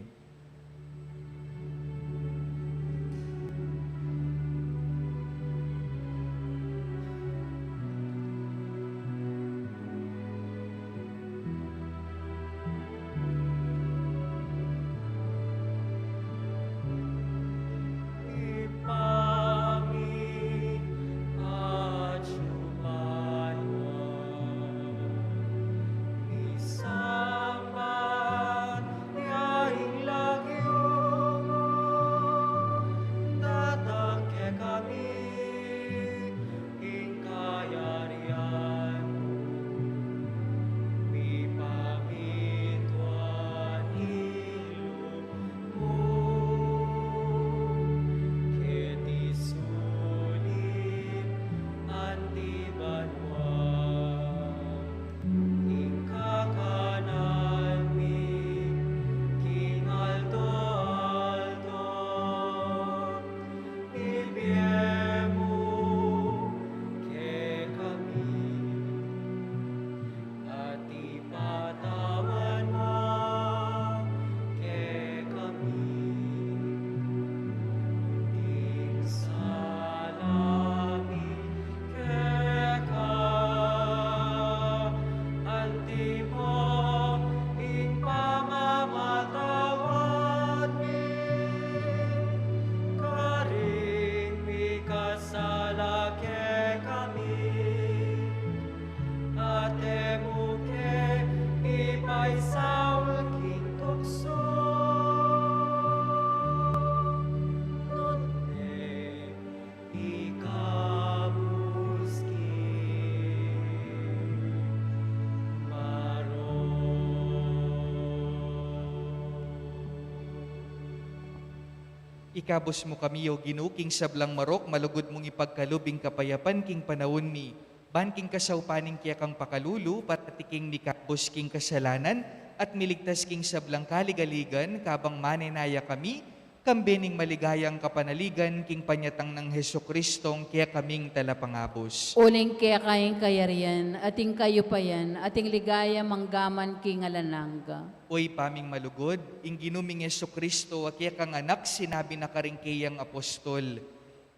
Ikabus mu kami, O Ginu, king sablang marok, malugud mung ipagkalub ing kapayapan king panaun mi. Ban king kasaupan ning kekang pakalulu, parati king mikabus king kasalanan, at miligtas king sablang kaligaligan, kabang manenaya kami, kambe ning maligayang kapanaligan king panyatang nang Jesucristong kekaming talapangabus. Uling keka ing kayarian, at ing kayupayan, at ing ligaya manggaman king alang angga. O Ibpa ming malugud, ing Ginu ming Jesucristo, a kekang Anak, sinabi na karing keyang apostol,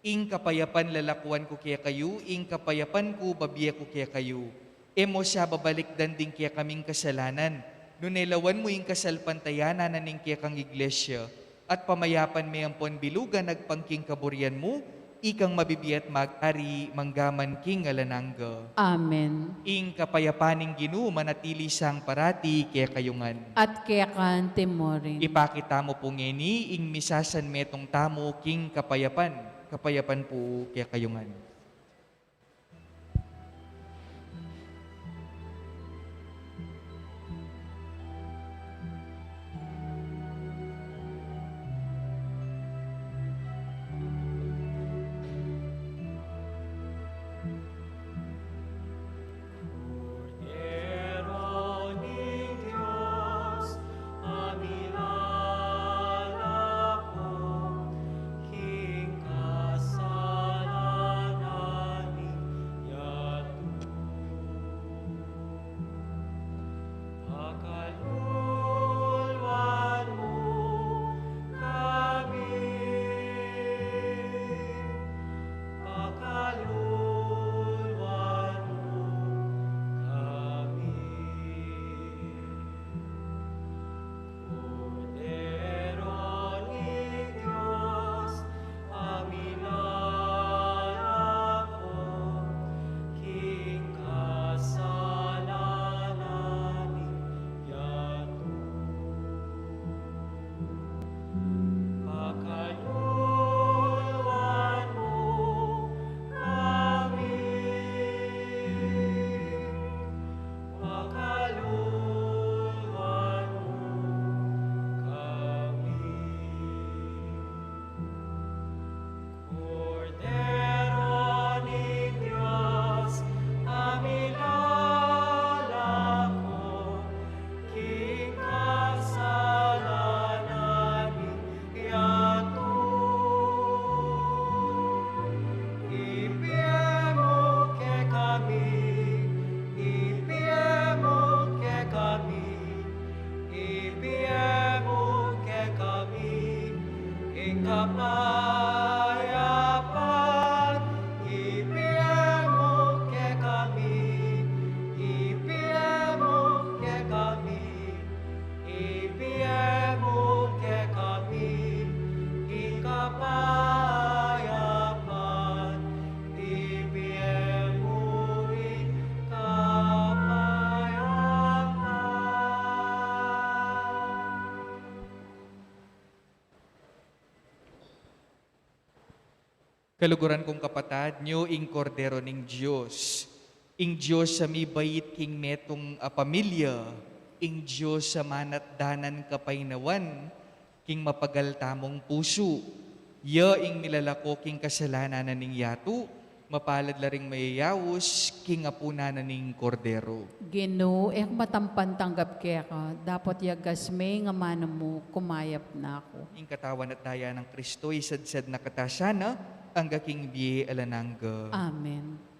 "Ing kapayapan lalakuan ku kekayu, ing kapayapan ku babie ku kekayu." E mu sa babalikdan ding kekaming kasalanan, nune lawan mu ing kasalpantayanan na ning kekang Iglesia, at pamayapan me ampon bilugan agpang king kaburian mu, ikang mabibie at mag-ari manggaman king alang angga. Amen. Ing kapayapan ning Ginu manatili sang parati kekayu ngan. At keka naman murin. Ipakit tamu pu ngeni ing misasanmetung tamu king kapayapan. Kapayapan pu kekayu ngan. Kordero ning Dios, a milalako king kasalanan ning yatu. Pakaluluan mu kami, pakaluluan mu kami. Kordero ning Dios, a milalako king kasalanan ning yatu. Pakaluluan mu kami, pakaluluan mu kami. Kordero ning Dios, a milalako king kasalanan ning yatu. Ibie mu kekami, ibie mu kekami, ibie mu kekami ing kapayapan. Ibie mu kekami, ibie mu kekami, ibie mu kekami ing kapayapan. Ibie mu ing kapayapan. Kaluguran kung kapatad, nyo ing Kordero ning Dios. Ing Dios a mibait king metung a pamilya, ing Dios a manatdanan kapaynawan king mapagal tamung pusu. Ya ing milalako king kasalanan na ning yatu, mapalad la ring mayayaus king apunan na ning Kordero. Ginu, e ku matampan tanggap keka, dapot yagas me ing amanu mu, kumayap na ku. Ing katawan at daya nang Kristo, isadsad na kata sana, angga king bie alang angga. Amen.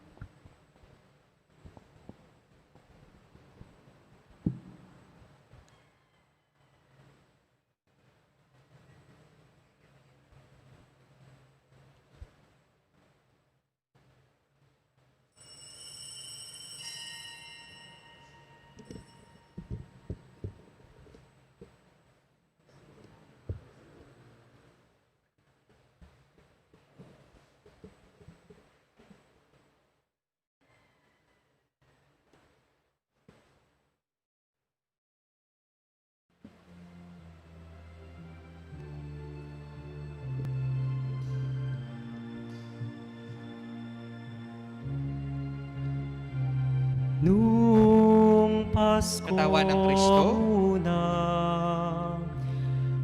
Nung Pasko Katawan ng Kristo. Muna,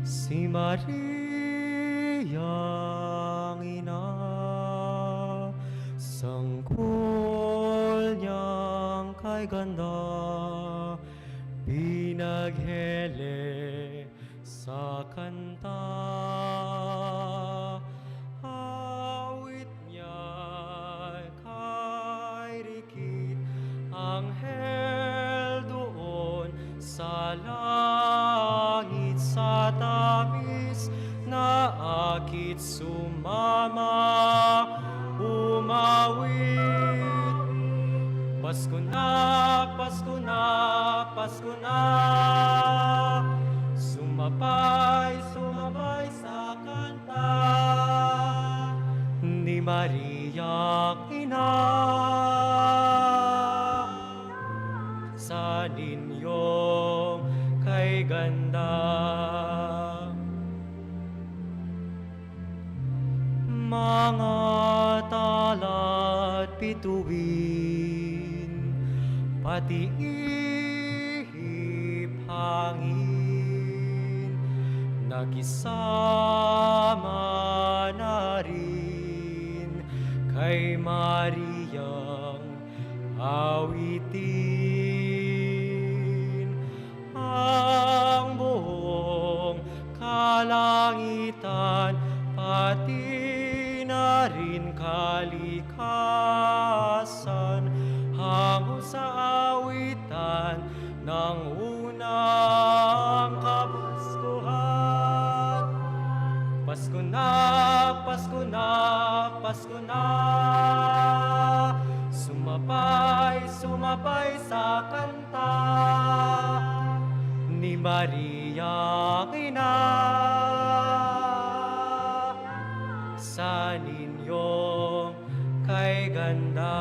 si Maria Yang ina, sangkul niyang kay ganda, pinaghele sa kanta, awit niya kay rikit anghel doon sa langit, sa tamis na akit sumama, umawit. Pasko na, Pasko na, Pasko na. Sumabay, sumabay sa kanta ni Mariang ina, sa ninyong kay ganda. Mga tala't bituin, pati ihip hangin, nakisama na rin kay Mariang awitin. Ang buong kalangitan, pati na rin kalikasan, hango sa awitan ng unang Kapaskuhan. Pasko na, Pasko na, Pasko na. Sumabay, sumabay sa kanta ni Mariang ina, sa ninyong kay ganda.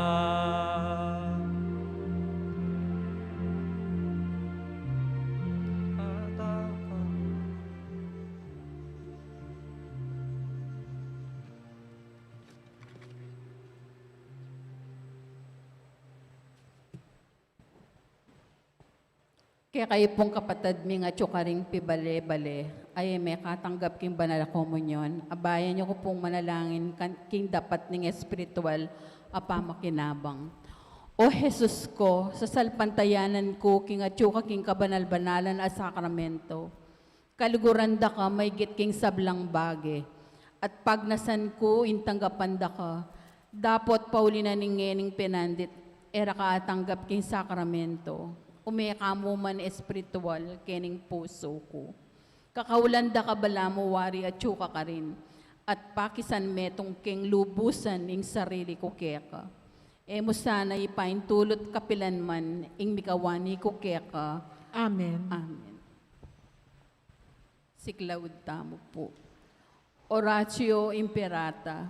Kekayu pung kapatad ming atyu karing pibale-bale a e mekatanggap king banal a komunyon, abayan yu ku pung manalangin kan-, king dapat ning espiritual a pamakinabang. O Jesus ku, sasalpantayanan ku king atyu ka king kabanal-banalan a sakramento. Kaluguran da ka maygit king sablang bage, at pagnasan ku ing tanggapan da ka, dapot pauli na ning ngening penandit, e ra ka atanggap king sakramento, ume ka mu man espiritual kening pusu ku. Kakaulan da ka balamu wari atyu ka karin, at pakisan metung keng lubusan ing sarili ku keka. E mu sana ipaintulut kapilan man ing mikawani ku keka. Amen. Amen. Siklaud tamu pu. Oratio Imperata.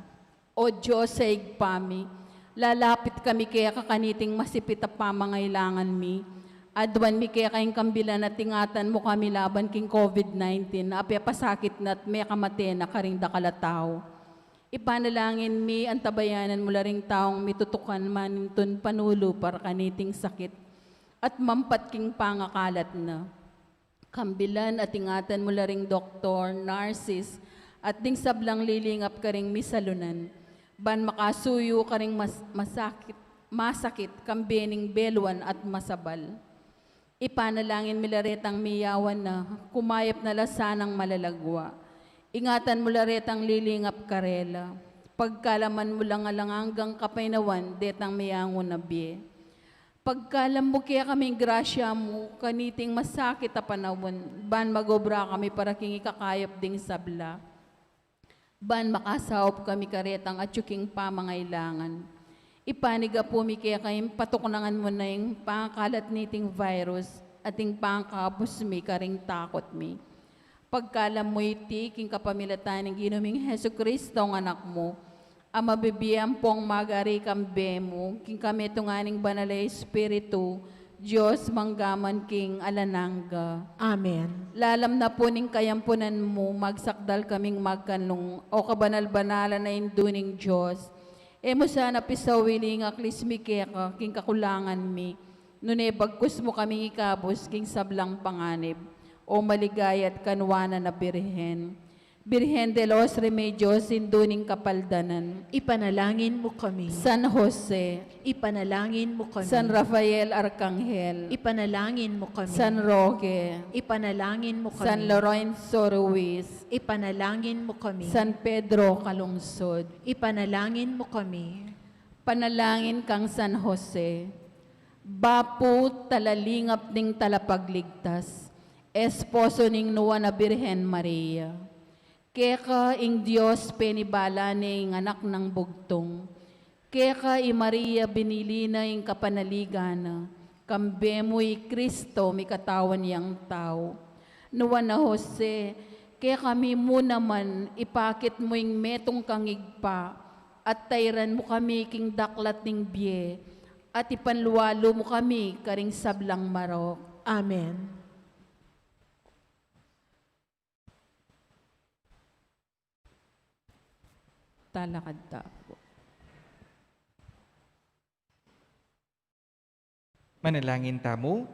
O Dios a Ibpa mi, lalapit kami keka kaniting masipit a pamangailangan mi. Aduan mi keka ing kambilan at ingatan mu kami laban king COVID nineteen a pepasakit na at mekamate na karing dakal a tau. Ipanalangin mi, antabayanan mu la ring taung mitutukan manintun panulu para kaniting sakit at mampat king pangakalat na. Kambilan at ingatan mu la ring doktor, nurses, at ding sablang lilingap karing misalunan, ban makasuyu karing mas-, masakit, masakit, kambe ning beluan at masabal. Ipanalangin mi la retang miyawan na, kumayap na la sanang malalagwa. Ingatan mu la retang lilingap karela. Pagkalaman mu lang alang anggang kapaynawan detang miyangu na bie. Pagkalam mu kekami ing grasya mu, kaniting masakit a panaun, ban mag-obra kami para king ikakayap ding sabla, ban makasaup kami karetang atyu king pamangailangan. Ipanigapu mi keka ing patuknangan mu na ing pangakalat niting virus, at ing pangakabus mi karing takut mi. Pagkalam mu iti king kapamilatan ning Ginu ming Jesucristo, ing Anak mu, a mabibie ampong magari kambe mu, king kametungan ning Banal a Espiritu, Dios mangga man king alang angga. Amen. Lalam na pu ning kayampunan mu, magsakdal kaming magkanlung, o kabanal-banalan a Indu ning Dios. E mu sana pisawili ing aklis mi keka king kakulangan mi, nune bagkus mu kaming ikabus king sablang panganib, o maligaya at kanuanan a Birhen. Birhen de los Remedios, Indu ning Kapaldanan. Ipanalangin mu kami. San Jose. Ipanalangin mu kami. San Rafael Arkanghel. Ipanalangin mu kami. San Roque. Ipanalangin mu kami. San Lorenzo Ruiz. Ipanalangin mu kami. San Pedro Calungsod. Ipanalangin mu kami. Panalangin kang San Jose. Bapu, talalingap ning talapagligtas, esposo ning Nuan a Birhen Maria. Keka ing Dios penibala ne ing Anak nang Bugtung. Keka i Maria binili na ing kapanaligan na, kambe mu i Kristo mikatawan yang tau. Nuan a Jose, kekami mu naman ipakit mu ing metung kang Ibpa, at tairan mu kami king daklat ning bie, at ipanlualu mu kami karing sablang marok. Amen. Talakad ta pu. Manalangin tamu.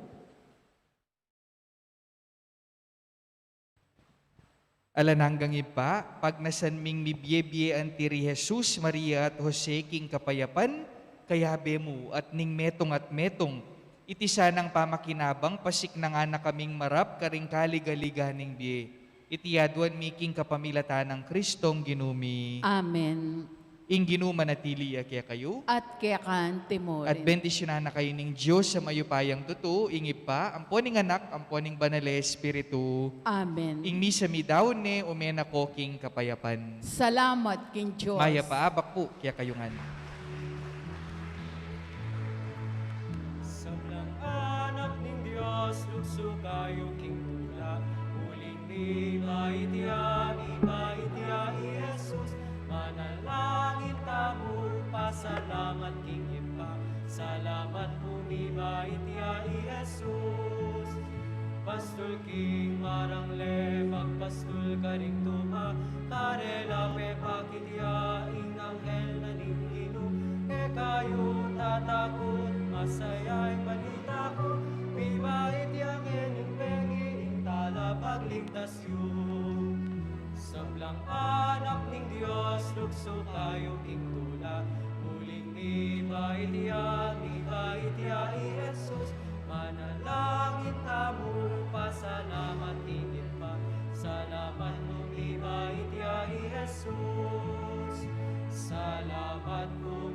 Alang anggang Ibpa, pagnasan ming mibie-bie anti ri Jesus, Maria at Jose king kapayapan, kayabe mu at ning metung at metung. Iti sanang pamakinabang, pasiknangan na kaming marap karing kaligaligan ning bie. Iti aduan mi king kapamilatan nang Kristong Ginu mi. Amen. Ing Ginu manatili ya kekayu. At keka naman. At bendisyunan na kayu ning Dios a mayupayang tutu, ing Ibpa, ampo ning Anak, ampo ning Banal a Espiritu. Amen. Ing misa mi daun ne, ume na ko king kapayapan. Salamat king Dios. Mayap a abak pu kekayu ngan. Sablang anak ning Dios, luksu kayu king tula, uling mibait ya, mibait ya i Jesus. Manalangin tamu, pasalamat king Ibpa, salamat mu, mibait ya i Jesus. Pastul king marangle, magpastul karing tupa, karela pepakit ya ing anghel na ning Ginu, e kayu tatakut, masaya ing balita ku, mibait ya ngening bengi ing talapagligtas yu. Sablang anak ning Dios, luksu kayu king tula, uling mibait ya, mibait ya i Jesus. Manalangin tamu, pasalamat king Ibpa, salamat mu, mibait ya i Jesus. Salamat mu,